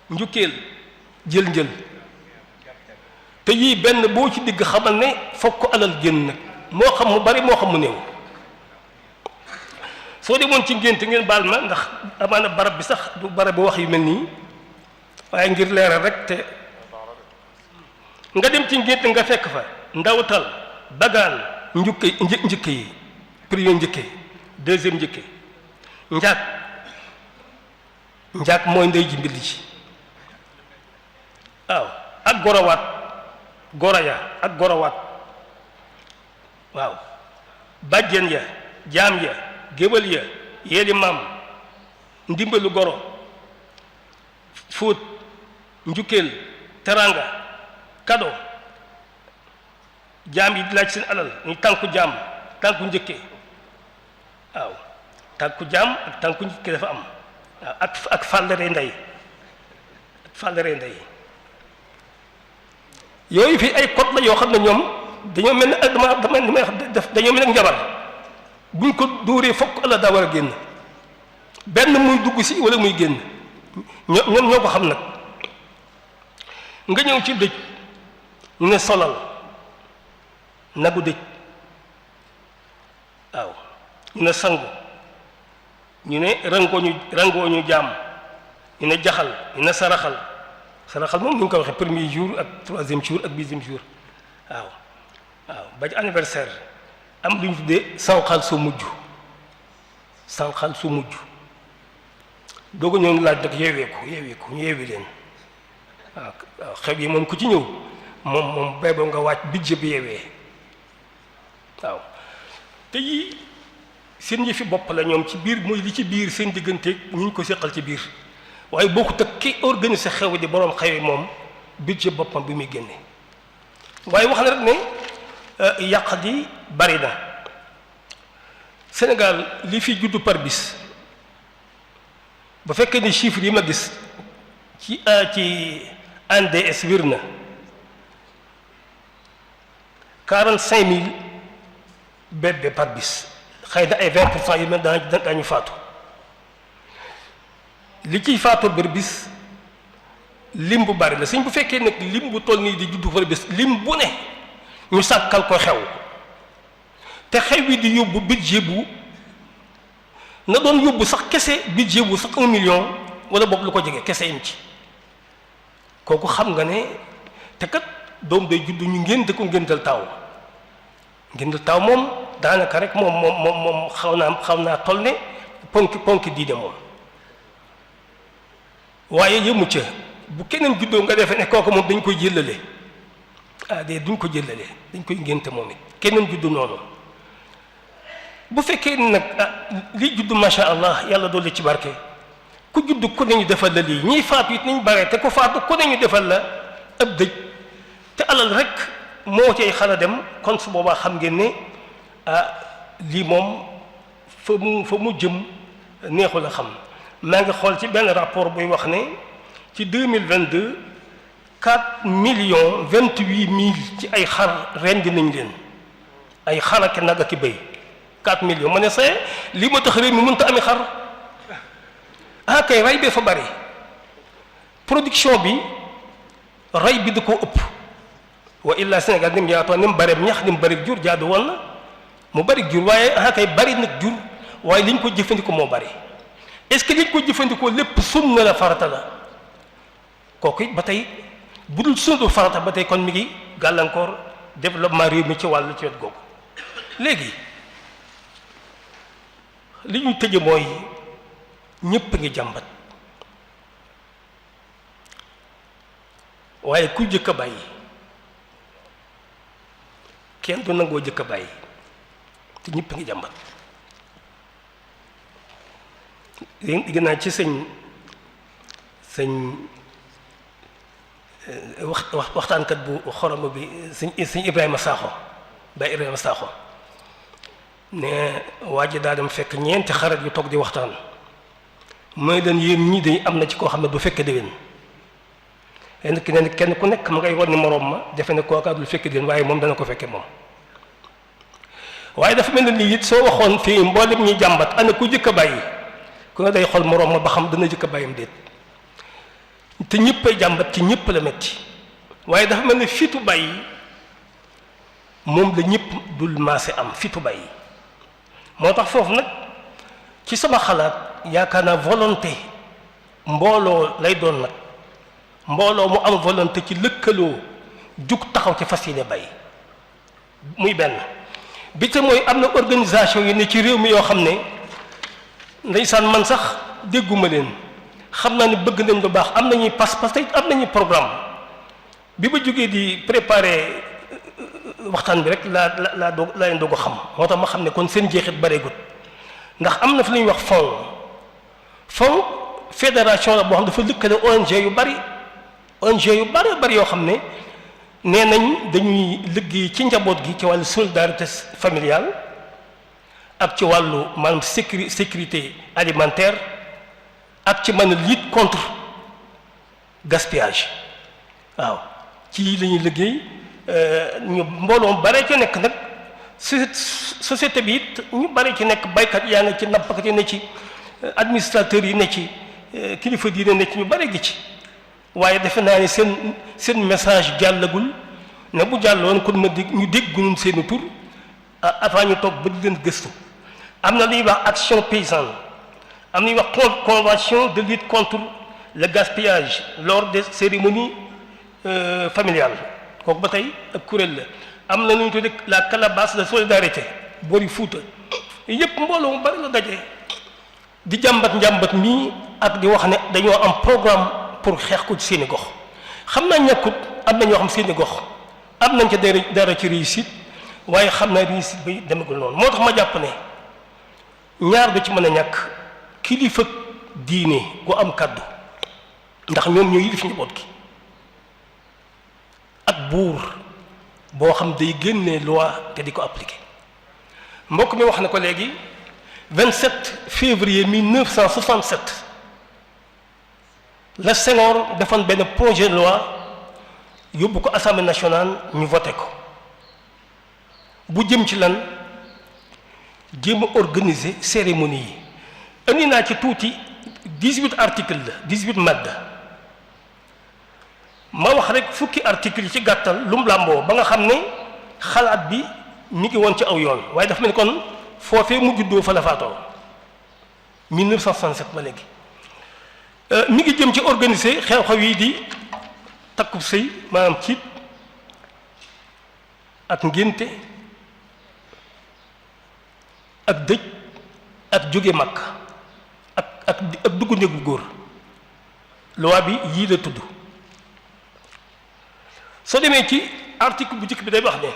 njukkeel jël te yii benn boo ci digg xamal ne fokk alal génn nag moo xam mu bari moo xam mu néew soo demoon ci ngénte ngeen baal ma ndax amaana barab bi sax du barab bi wax yu mel nii waaye ngir leeral rek te nga dem ci ngénte nga fekk fa ndawtal bagaan njëkk yi premier njëkke deuxième njëkke njaag mooy ndey ji mbill ji waaw ak gorowaat goraya ak gorowaat waaw bàjjen ya jaam ya géwël ya yeeli maam ndimbalu goro fóot njukkeel teranga kado jaam yi di laaj seen alal ñu tànku jaam tànku njëkke waaw tànku jaam ak tànku njëkke dafa am waaw ak fàllare ndey yooyu fii ay code la yoo xam ne ñoom dañoo mel ne dañoo mel ne njabar buñ ko dóoree fokk Allah daa war a génn benn muy dugg si wala muy génn ñoom ñoo ko xam nag nga ñëw ci dëj ñu ne solal nagu dëj waaw ñu ne sangu ñu ne rangooñu jaam ñu ne jaxal ñu ne saraxal moom ni ñu ko waxee premier jour ak troisième jour ak dixième jour waaw ba ci anniversaire am lu ñu tuddee sànqal su mujj dooga ñoo ngi laaj nag yeeweeku ñu yeewi leen waaw xew yi moom ku ci ñëw moom bay boo nga wàcc budget bi yeewee waaw te yii seen yëfi bopp la ñoom ci biir mooy li ci biir seen diggante ñu ko seqal ci biir waaye bokkut ak ki organiser xew di boroom xew yi moom budget boppam bi muy génne waaye wax na rek ne yàq di bari na Sénégal li fi juddu par bis ba fekkee ni chiffres yi ma gis ci ANDS wér na 45 000 bébés par bis xëy na ay 20% yu mel daañu faatu li ciy faatu par bis lim bu bari la suñ bu fekkee nag lim bu toll nii di juddu par bis lim bu ne ñu sàkkal ko xew te xew wi di yóbbu budget bu na doon yóbbu sax kese budget bu sax 1 million wala boog lu ko jege kese yim ci kooku xam nga ne te kat doom day juddu ñu ngénte ko ngéntal taaw moom daanaka rek moom xaw naa toll ne ponki diine moom waaye yëmu ca bu keneen juddoo nga defee ne kooku moom dañ koy jëllale duñ ko jëllale dañ koy ngénte moom it keneen juddu noonu bu fekkee nag lii juddu macha allah yàlla dolli ci barke ku juddu ku ne ñu defal la lii ñiy faatu it nañ bare te ku faatu ku ne ñu defal la ab dëj te alal rek moo cay xala dem kon su boobaa xam ngeen ne lii moom fa mu jëm neexul a xam maa ngi xool ci benn rapport buy wax ne ci 2022 4 millions 28 mille ci ay xar rendi nañ leen ay xar ak nag ak béy 4 millions ma ne see lii ma tax réew mi mënta ami xar kay rey bee fa bari production bi rey bi da koo ëpp wa illa Sénégal ni mu yaatoo ni mu bari ñax ni mu bari jur jaadu woon na mu bari jur waaye kay bari nag jur waaye li ñu ko jëfandikoo moo bari est-ce que li ñu ko jëfandikoo lépp sunna la farata la kooku it ba tey bu dul sunna farata ba tey kon mi ngi gàllankoor développement réew mi ci wàllu ci wet googu léegi li ñuy tëje mooy ñépp a ngi jàmbat waaye ku jëkk a bàyyi kenn du nangoo jëkk a bàyyi te ñépp a ngi jàmbat dégg naa ci sëñ waxtaankat bu xoroma bi sëñ Ibrahima Sakho Baye Ibrahima Sakho ne waa ji daa dem fekk ñeenti xarit yu toog di waxtaan mooy leen yéen ñii dañ am na ci koo xam ne du fekke déwén kenn ku nekk ma ngay wan ni moroom ma defe ne kooka dul fekke déwén waaye moom dana ko fekke moom waaye dafa mel ne lii it soo waxoon fii mboolem ñi jàmbat ana ku jëkk a bàyyi ku ne day xool moroom ma ba xam dana jëkk a bàyyam déet te ñëppay jàmbat ci ñëpp la metti waaye dafa mel ne fitu bàyyi moom la ñëpp dul maase am fitu bàyyi moo tax foofu nag ci sama xalaat yaakaar naa volonté mbooloo lay doon nag mbooloo mu am volonté ci lëkkaloo jug taxaw ci fas yéene bàyyi muy benn bi te mooy am na organisation yi ne ci réew mi yoo xam ne ndeysaan man sax dégguma leen xam naa ne bëgg nañ lu baax am nañuy pas-pas tey am nañuy programme bi ma jógee di préparer waxtaan bi rek laa leen doog a xam moo tax ma xam ne kon seen jeexit bareegut ndax am na fi lu ñuy wax fond fédération la boo xam dafa lëkkale ONG yu bari yoo xam ne nee nañ dañuy liggéey ci njaboot gi ci wàllu solidarité familiale ak ci wàllu maanaam sécurité alimentaire ak ci mën a lutte contre gaspillage waaw ci la ñuy liggéey ñu mbooloo bare ci nekk nag société bi it ñu bare ci nekk baykat yaa ngi ci nappkat yi ne ci administrateurs yi ne ci kilifa diine ne ci ñu bare gi ci waaye defe naa ne seen message jàllagul ne bu jàlloon kon ma dégg ñu dégg ñun seeni tur avant ñu toog ba di leen gëstu am na lu ñuy wax action paysanne am na ñuy wax convention de lutte contre le gaspillage lors des cérémonies familiales kooku ba tey ak kuréel la am na lu ñu tuddee la calebasse de solidarité boori Fuuta yëpp mbooloo mu bari la daje di njàmbat mii ak di wax ne dañoo am programme pour xeex ko ci seeni gox xam naa ñàkkut am na ñoo xam seeni gox am nañ ca dara ci réussite waaye xam naa réussite bi demagul noonu moo tax ma jàpp ne ñaar du ci mën a ñàkk kilifa diine gu am kàddu ndax ñoom ñoo yilif njaboot gi ak buur boo xam day génnee loi te di ko appliquer mbokk mi wax na ko léegi 27 février 1967 la Senghor defoon benn projet de loi yóbbu ko assemblée nationale ñu voté ko bu jëm ci lan jéem a organiser cérémonie yi indi naa ci tuuti 18 articles la 18 madd ma wax rek fukki articles yi ci gàttal lu mu làmboo ba nga xam ne xalaat bi mi ngi woon ci aw yoon waaye dafa mel ni kon foofee mu juddoo fa la faatoo 1967 ba léegi mi ngi jëm ci organiser xew-xew yi di takkub sëy maanaam ciit ak ngénte ak dëj ak jóge mag ak dugg néegu góor loi bi yii la tudd soo demee ci article bu njëkk bi day wax ne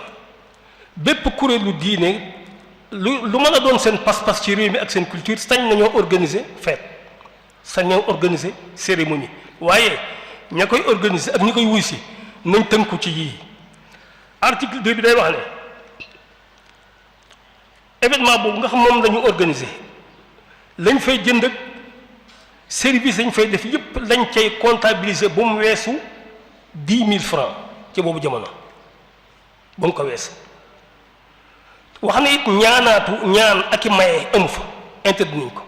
bépp kuréelu diine lu mën a doon seen pas-pas ci réew mi ak seen culture sañ nañoo organiser fête sañ nañoo organiser cérémonie waaye ña koy organiser ak ñi koy wuy si nañ tënku ci yii article 2 bi day wax ne événement boobu nga xam moom la ñu organiser lañ fay jënd ak service lañ fay def yépp lañ cay comptabiliser ba mu weesu 10 000 francs ci boobu jamono ba mu ko weesu wax na it ñaan ak i maye amu fa interdit nañ ko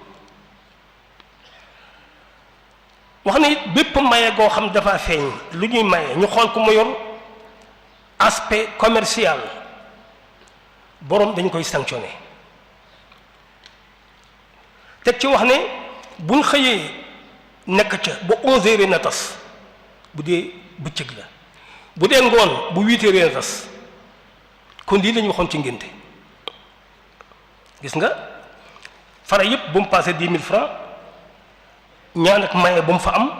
wax na it bépp maye goo xam dafa feeñ lu ñuy maye ñu xool ko mu yor aspect commercial boroom dañ koy sanctionné teg ci wax ne buñ xëyee nekk ca ba 11h na tas bu dee bëccëg la bu dee ngoon bu 8h na tas kon lii la ñu waxoon ci ngénte gis nga fara yëpp bu mu passé 10 000 francs ñaan ak maye bu mu fa am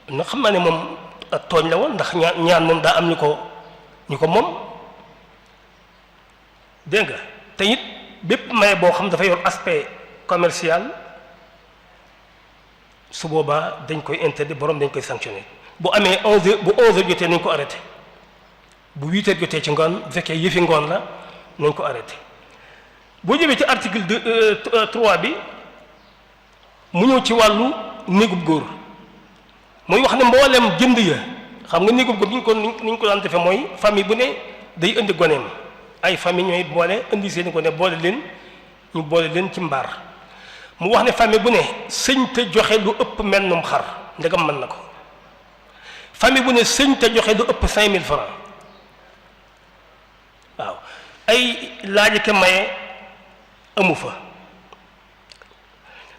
na xam naa ne moom ak tooñ la woon ndax ñaan moom daa am ñu ko moom dégg nga te it bépp maye boo xam dafa yor aspect commercial su boobaa dañ koy interdit borom dañ koy sanctionné bu amee 11h bu 11h jotee nañ ko arrêté bu 8h jotee ci ngoon bu fekkee yëfi ngoon la nañ ko arrêté boo jëmee ci article 3 bi mu ñëw ci wàllu néegub góor mooy wax ne mboolem jënd ya xam nga néegub góor ni ñu ko daan defee mooy famille bu ne day indi goneem ay famille ñooy boole indi seeni gone boole leen ci mbaar mu wax ne famille bu ne sëñ te joxe lu ëpp mennum xar ndegam mën na ko famille bu ne sëñ te joxe lu ëpp 5000 francs waaw ay laaj ke maye amu fa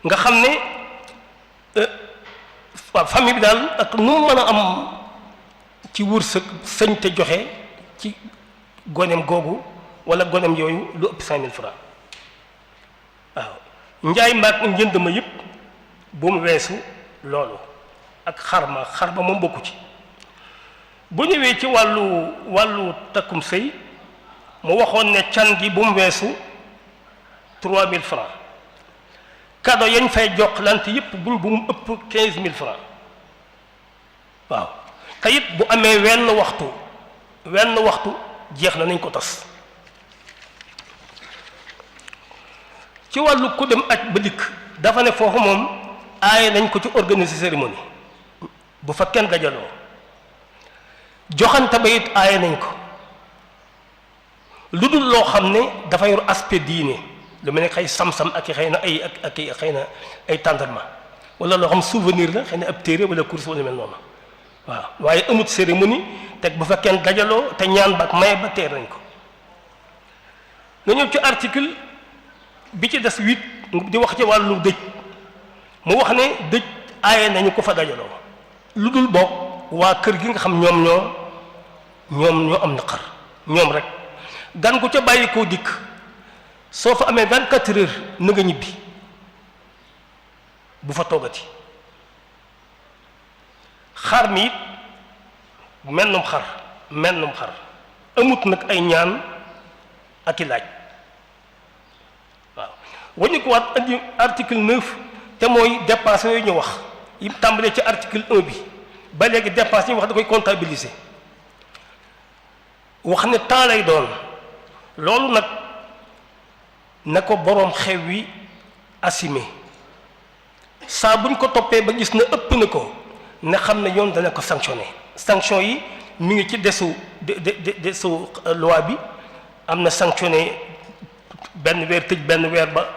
nga xam ne waaw famille bi daal ak nu mu mën a am ci wërsëg sëñ te joxe ci goneem googu wala gonem yooyu lu ëpp 5000 francs waaw njaay maag njënd ma yëpp bu mu weesu loolu ak xarma moom bokku ci. bu ñëwee ci wàllu takkum sëy mu waxoon ne can gi bu mu weesu 3000 francs cadeau yañ fay joxlante yëpp bu mu ëpp 15000 francs waaw te it bu amee wenn waxtu jeex na nañ ko tas. ci wàllu ku dem aj ba dikk dafa ne foofu moom aaye nañ ko ci organiser cérémonie bu fa kenn dajaloo joxante ba it aaye nañ ko lu dul loo xam ne dafa yor aspect diine lu mel ne xëy sam-sam ak xëy na ak xëy na ay tendrement wala loo xam souvenir la xëy na ab téere wala course wala mel noonu waaw waaye amut cérémonie teg bu fa kenn dajaloo te ñaan ba ak maye ba teer nañ ko. nga ñëw ci article bi ci des 8 di wax ci wàllu dëj mu wax ne dëj aaye nañu ko fa dajaloo lu dul bokk waa kër gi nga xam ñoom ñoo am naqar ñoom rek gan ko ca bàyyi koo dikk soo fa amee 24 heures na nga ñibbi bu fa toogati. xar mi it mennum xar amut nag ay ñaan ak i laaj waaw wañu ko waat andi article 9 te mooy dépense yooyu ñu wax yi tàmbalee ci article 1 bi ba léegi dépense yi wax da koy comptabiliser wax ne temps lay doon loolu nag na ko boroom xew wi assumé saa buñ ko toppee ba gis na ëpp na ko ne xam ne yoon dana ko sanctionné sanction yi mi ngi ci desu loi bi am na sanctionné benn weer tëj benn weer ba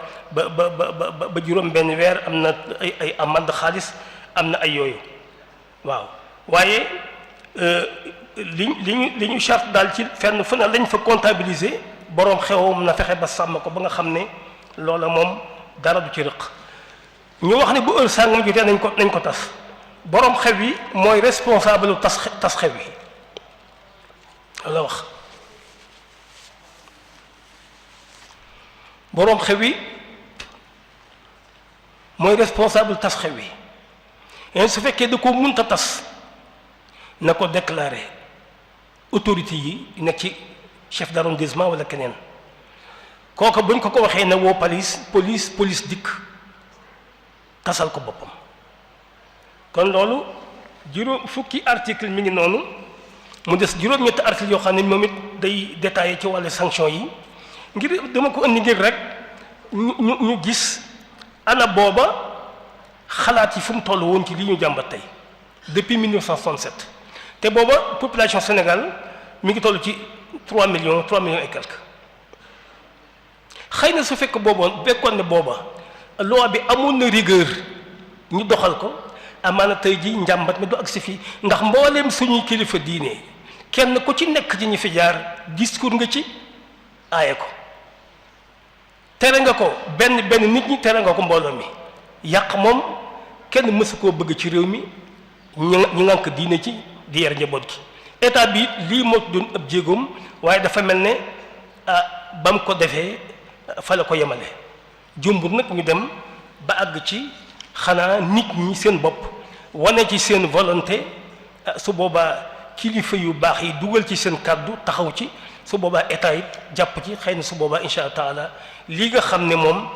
juróom benn weer am na ay amende xaalis am na ay yooyu waaw waaye li ñu charte daal ci fenn fu ne lañ fa comptabiliser boroom xewam na fexe ba sàmm ko ba nga xam ne loola moom dara du ci rëq ñu wax ne bu heure sàngam jotee nañ ko tas boroom xew yi mooy responsable tas xew yi la wax boroom xew yi mooy responsable tas xew yi et su fekkee da ko mënta tas na ko déclarer autorité yi nekk ci chef d'arrondissement wala keneen kooku buñ ko waxee ne woo police dikk tasal ko boppam. kon loolu fukki article mi ngi noonu mu des juróom-ñetti article yoo xam ne moom it day détaillé ci wàllu sanction yi ngir dama ko indi ngir rek ñu gis ana booba xalaat yi fu mu toll woon ci li ñu jàmbat tey depuis 1967 te booba population Sénégal mi ngi toll ci 3 millions et quelques xëy na su fekkoon ne booba loi bi amoon na rigueur ñu doxal ko amaana tey ji njàmbat mi du agsi fii ndax mbooleem suñuy kilifa diine kenn ku ci nekk ci ñi fi jaar discours nga ci aaye ko tere nga ko benn nit ñi tere nga ko mbooloo mi yàq moom kenn mësu koo bëgg ci réew mi ñi ngànk diine ci di yar njaboot gi état bi lii moo doon ëpp jéegoom waaye dafa mel ne ba mu ko defee fa la ko yemale jumbur nag ñu dem ba àgg ci xanaa nit ñi seen bopp wane ci seen volonté su boobaa kilifa yu baax yi dugal ci seen kàddu taxaw ci su boobaa état it jàpp ci xëy na su boobaa insha allah taala lii nga xam ne moom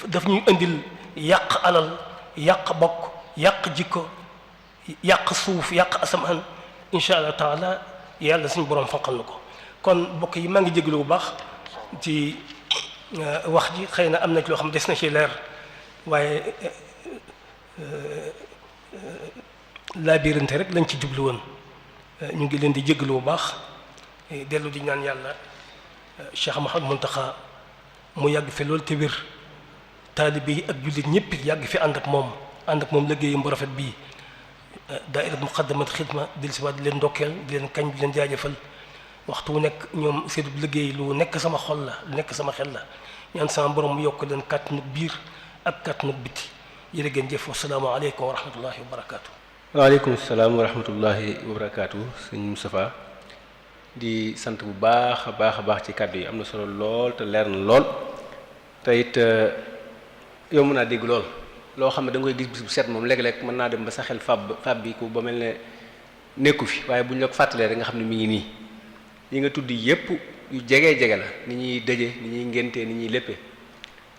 daf ñuy indil yàq alal yàq bokk yàq jikko yàq suuf yàq asamaan insha allah taala yàlla suñu borom fanqal na ko kon mbokk yi maa ngi jégalu bu baax ci wax ji xëy na am na ci loo xam des na ci leer waaye laabirante rek lañ ci jublu woon ñu ngi leen di jégalu bu baax dellu di ñaan yàlla Cheikh Mouhamadou Mountakha mu yàgg fi loolu te wér taalibe yi ak jullit ñëpp yàgg fi ànd ak moom liggéeyam bu rafet bii daayira Muqaddamatul Xidma di si waat di leen ndokkeel di leen kañ di leen jaajëfal waxtu wu nekk ñoom seen liggéey lu nekk sama xol la lu nekk sama xel la ñaan sama borom mu yokk leen kàttanu biir ak kàttanu biti jërë ngeen jëf wassalaamu aleykum wa rahmatullahi wa barakaatu. waaleykum salaam wa rahmatullahi wa barakaatu sëñ Moustapha di sant bu baax a baax ci kàddu yi am na solo lool te leer na lool te it yomb naa dégg lool loo xam ne da nga koy gis bis bu set moom léeg-léeg mën naa dem ba sa xel fab bi ko ba mel ne nekku fi waaye bu ñu la ko fàttalee rek nga xam ne mi ngi nii yi nga tudd yépp yu jege la ni ñuy dëje ni ñuy ngéntee ni ñuy léppee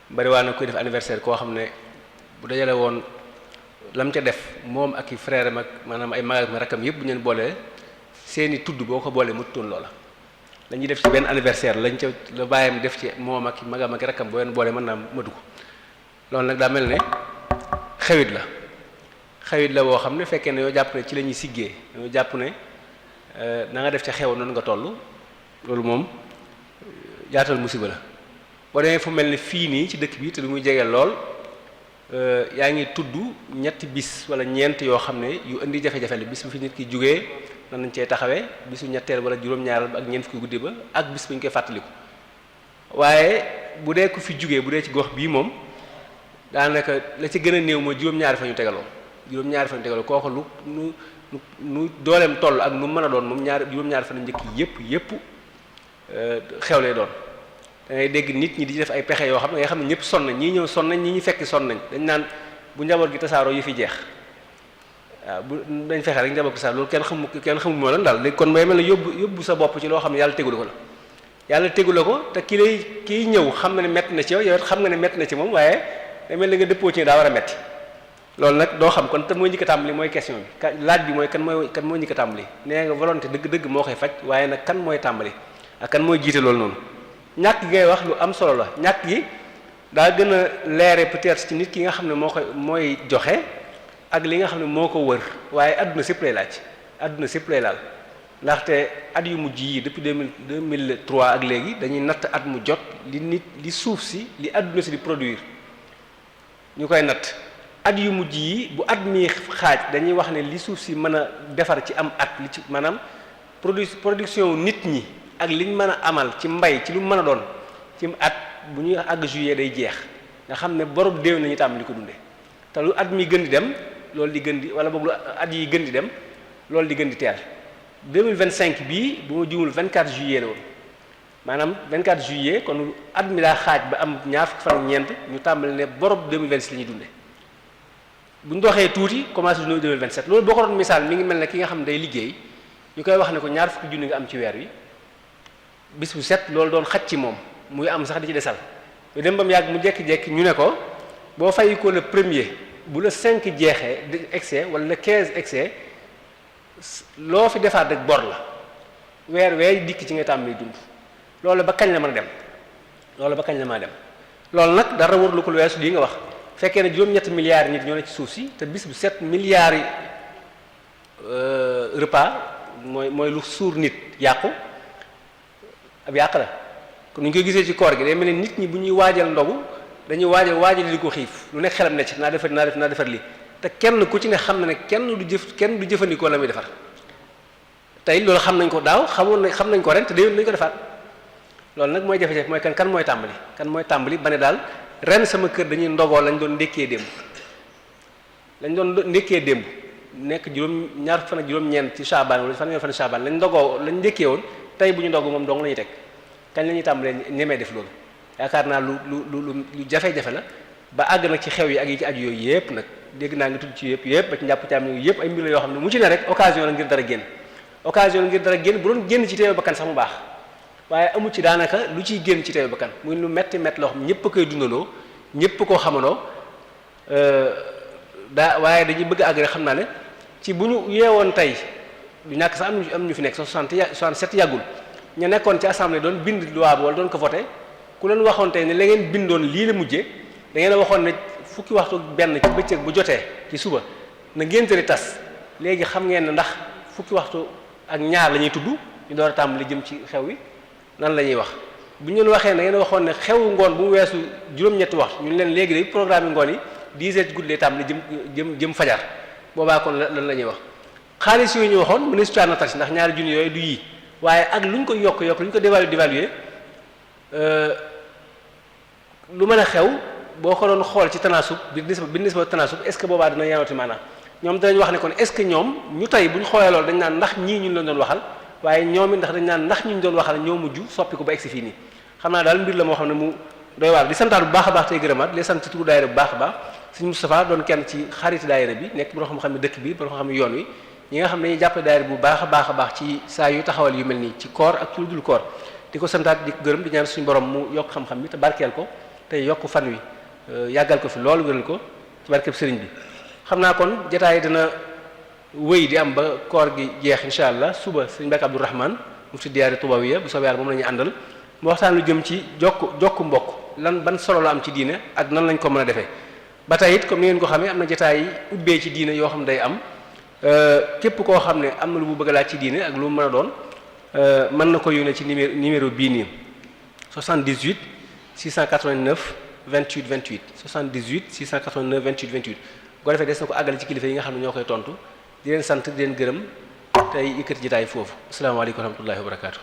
bari waa na koy def anniversaire koo xam ne bu dajale woon lam ca def moom ak i frère am ak maanaam ay mag ak rakkam yépp bu ñu leen boolee seeni tudd boo ko boolee mututoon loola lañuy def ci benn anniversaire lañ ca la bàyyam def ci moom ak magam ak rakkam boo leen boolee mën naa matu ko loolu nag daa mel ne xewit la boo xam ne fekkee ne yoo jàpp ne ci la ñuy siggee yoo jàpp ne na nga def ca xew noonu nga toll loolu moom yaatal musiba la boo demee fu mel ne fii nii ci dëkk bi te du muy jege lool yaa ngi tudd ñetti bis wala ñeent yoo xam ne yu indi jafe-jafe la bis bu fi nit ki jógee nan nañ cee taxawee bisu ñetteel wala juróom-ñaaral ak ñeent fukki guddi ba ak bis bu ñu koy fàttaliku waaye bu dee ko fi jógee bu dee ci gox bii moom daanaka la ci gën a néew mooy juróom-ñaari fa ñu tegaloo kooku nu dooleem toll ak nu mën a doon moom juróom-ñaari fan njëkk yépp xew lay doon da ngay dégg nit ñi di def ay pexe yoo xam ne nga xam ne ñëpp sonn nañ ñii ñëw sonn nañ ñii ñu fekk sonn nañ dañ naan bu njaboot gi tasaaroo yi fi jeex waaw bu dañ fexe rek njaboot gi tasaaroo loolu kenn xamul moo lan daal léegi kon may mel ne yóbbu sa bopp ci loo xam ne yàlla tegulu ko la yàlla tegula ko te kiy ñëw xam na ne metti na ci yow it xam nga ne metti na ci moom waaye day mel ni nga dëppoo ci daa war a metti loolu nag doo xam kon te mooy njëkk a tàmbali mooy question bi laaj bi mooy kan mooy njëkk a tàmbali nee nga volonté dëgg-dëgg moo koy faj waaye nag kan mooy tàmbali ak kan mooy jiite loolu noonu ñàkk gi ngay wax lu am solo la ñàkk gi daa gën a leere peut-être ci nit ki nga xam ne mooy joxe ak li nga xam ne moo ko wër waaye adduna sépp lay laaj adduna sépp lay laal ndaxte at yu mujj yi depuis 2003 ak léegi dañuy natt at mu jot li suuf si li adduna si di produire ñu koy natt at yu mujj yi bu at mi xaaj dañuy wax ne li suuf si mën a defar ci am at li ci maanaam production nit ñi ak liñ mën a amal ci mbay ci lu mën a doon ci at bu ñuy àgg juillet day jeex nga xam ne borom déew nañu tàmm li ko dundee te lu at mi gën di dem loolu di gën di wala boog lu at yi gën di dem loolu di gën di teel 2025 bii bu ma juumul 24 juillet la woon maanaam 24 juillet kon at mi daa xaaj ba am ñaar fukki fan ñeent ñu tàmbali ne borom 2026 la ñuy dundee bu ñu doxee tuuti commencé du 2027 loolu boo ko doon misaal mi ngi mel ne ki nga xam ne day liggéey ñu koy wax ne ko ñaar fukki junni nga am ci weer wi bis bu set loolu doon xaj ci moom muy am sax di ci desal lu dem ba mu yàgg mu jekki-jekki ñu ne ko boo fay ko le premier bu la 5 jeexee di excès wala le 15 excès loo fi defaat rek bor la weer dikk ci nga tàmbali dund loolu ba kañ la mën a dem loolu ba kañ la mën a dem loolu nag dara wër lu ko lu weesu lii nga wax fekkee ne juróom-ñetti milliards nit ñoo ne ci suuf si te bis bu 7 milliards yi repas mooy lu suur nit yàqu ab yàq la kon ñu koy gisee ci koor gi day mel ne nit ñi bu ñuy waajal ndogu dañuy waajal di ko xiif lu nekk xelam ne ci naa defar lii te kenn ku ci ne xam na ne kenn du jëfandikoo la muy defar tey loolu xam nañ ko daaw xam nañ ko ren te déwén nañ ko defaat loolu nag mooy jafe-jafe mooy kan mooy tàmbali ba ne daal ren sama kër dañuy ndogoo lañ doon ndékkee démb nekk ñaar fan ak juróom-ñeent ci Shaabaan wala fan fan Shaabaan lañ ndékkee woon tey bu ñu ndogg moom dong la ñuy teg kañ la ñuy tàmbalee ñemee def loolu yaakaar naa lu jafe-jafe la ba àgg nag ci xew yi ak yi ci aju yooyu yëpp nag dégg naa nga tudd ci yëpp ba ci njàpp caam yooyu yëpp ay mbir la yoo xam ne mu ci ne rek occasion la ngir dara génn bu doon génn ci teewu bakkan sax mu baax waaye amu ci daanaka lu ciy génn ci teewu bakkan muy lu metti loo xam ñëpp a koy dundaloo ñëpp koo xamandoo waaye dañuy bëgg àgg rek xam naa ne ci bu ñu yeewoon tey du ñàkk sax am ñu fi nekk 67 yàggul ñu nekkoon ci assemblée doon bind loi bi wala doon ko voté ku leen waxoon tey ne la ngeen bindoon lii la mujjee da ngeen a waxoon ne fukki waxtu benn ci bëccëg bu jotee ci suba na ngénte li tas léegi xam ngeen ne ndax fukki waxtu ak ñaar la ñuy tudd ñu door a tàmbali jëm ci xew wi nan la ñuy wax bu ñu leen waxee da ngeen a waxoon ne xewu ngoon bu mu weesu juróom-ñetti waxtu ñu leen léegi day programme ngoon yi 10 heures ci guddi lay tàmbali jëm fajar boobaa kon lan la ñuy wax xaalis yooyu ñu waxoon ministre na tax ndax ñaari junni yooyu du yii waaye ak lu ñu ko yokk lu ñu ko dévaluer lu mën a xew boo ko doon xool ci tanaasub bi nisba tanaasub est-ce que boobaa dina yaawati maanaam ñoom danañ wax ne kon est-ce que ñoom ñu tey bu ñu xoolee loolu dañ naan ndax ñii ñun leen doon waxal waaye ñoom it ndax dañ naan ndax ñu doon waxal ñoo mujj soppi ko ba egsi fii nii xam naa daal mbir la moo xam ne mu doy waar di santaat bu baax a baax tey gërëmaat di sant ci turu daayira bu baax a baax sëñ Moustapha doon kenn ci xariti daayira bi nekk bu xam ne dëkk bi bu xam ne yoon wi ñi nga xam ne dañuy jàppale daayira bu baax a baax ci saa yu taxawal yu mel nii ci koor ak ci lu dul koor di ko santaat di ko gërëm di ñaan suñu borom mu yokk xam-xam bi te barkeel ko te yokk fan wi yàggal ko fi loolu wéral ko ci barkeb sëriñ bi xam naa kon jotaay dina wéy di am ba koor gi jeex incha allah suba sëriñ Mbacke Abdourahmane mufti diyaari Tubawiya bu soobee yàlla moom la ñuy àndal mu waxtaan lu jëm ci jokk mbokk lan ban solo la am ci diine ak nan lañ ko mën a defee ba tey it comme ni ngeen ko xamee am na jotaay yi ubbee ci diine yoo xam day am képp koo xam ne am na lu mu bëgg a laaj ci diine ak lu mu mën a doon mën na ko yónnee ci numéro bii nii 78 689 28 28 78 689 28 28 bu ko defee des na ko àggale ci kilifa yi nga xam ne ñoo koy tontu di leen sant di leen gërëm tey yëkkati jotaay foofu asalaamaaleykum wa rahmatullahi wa barakaatu.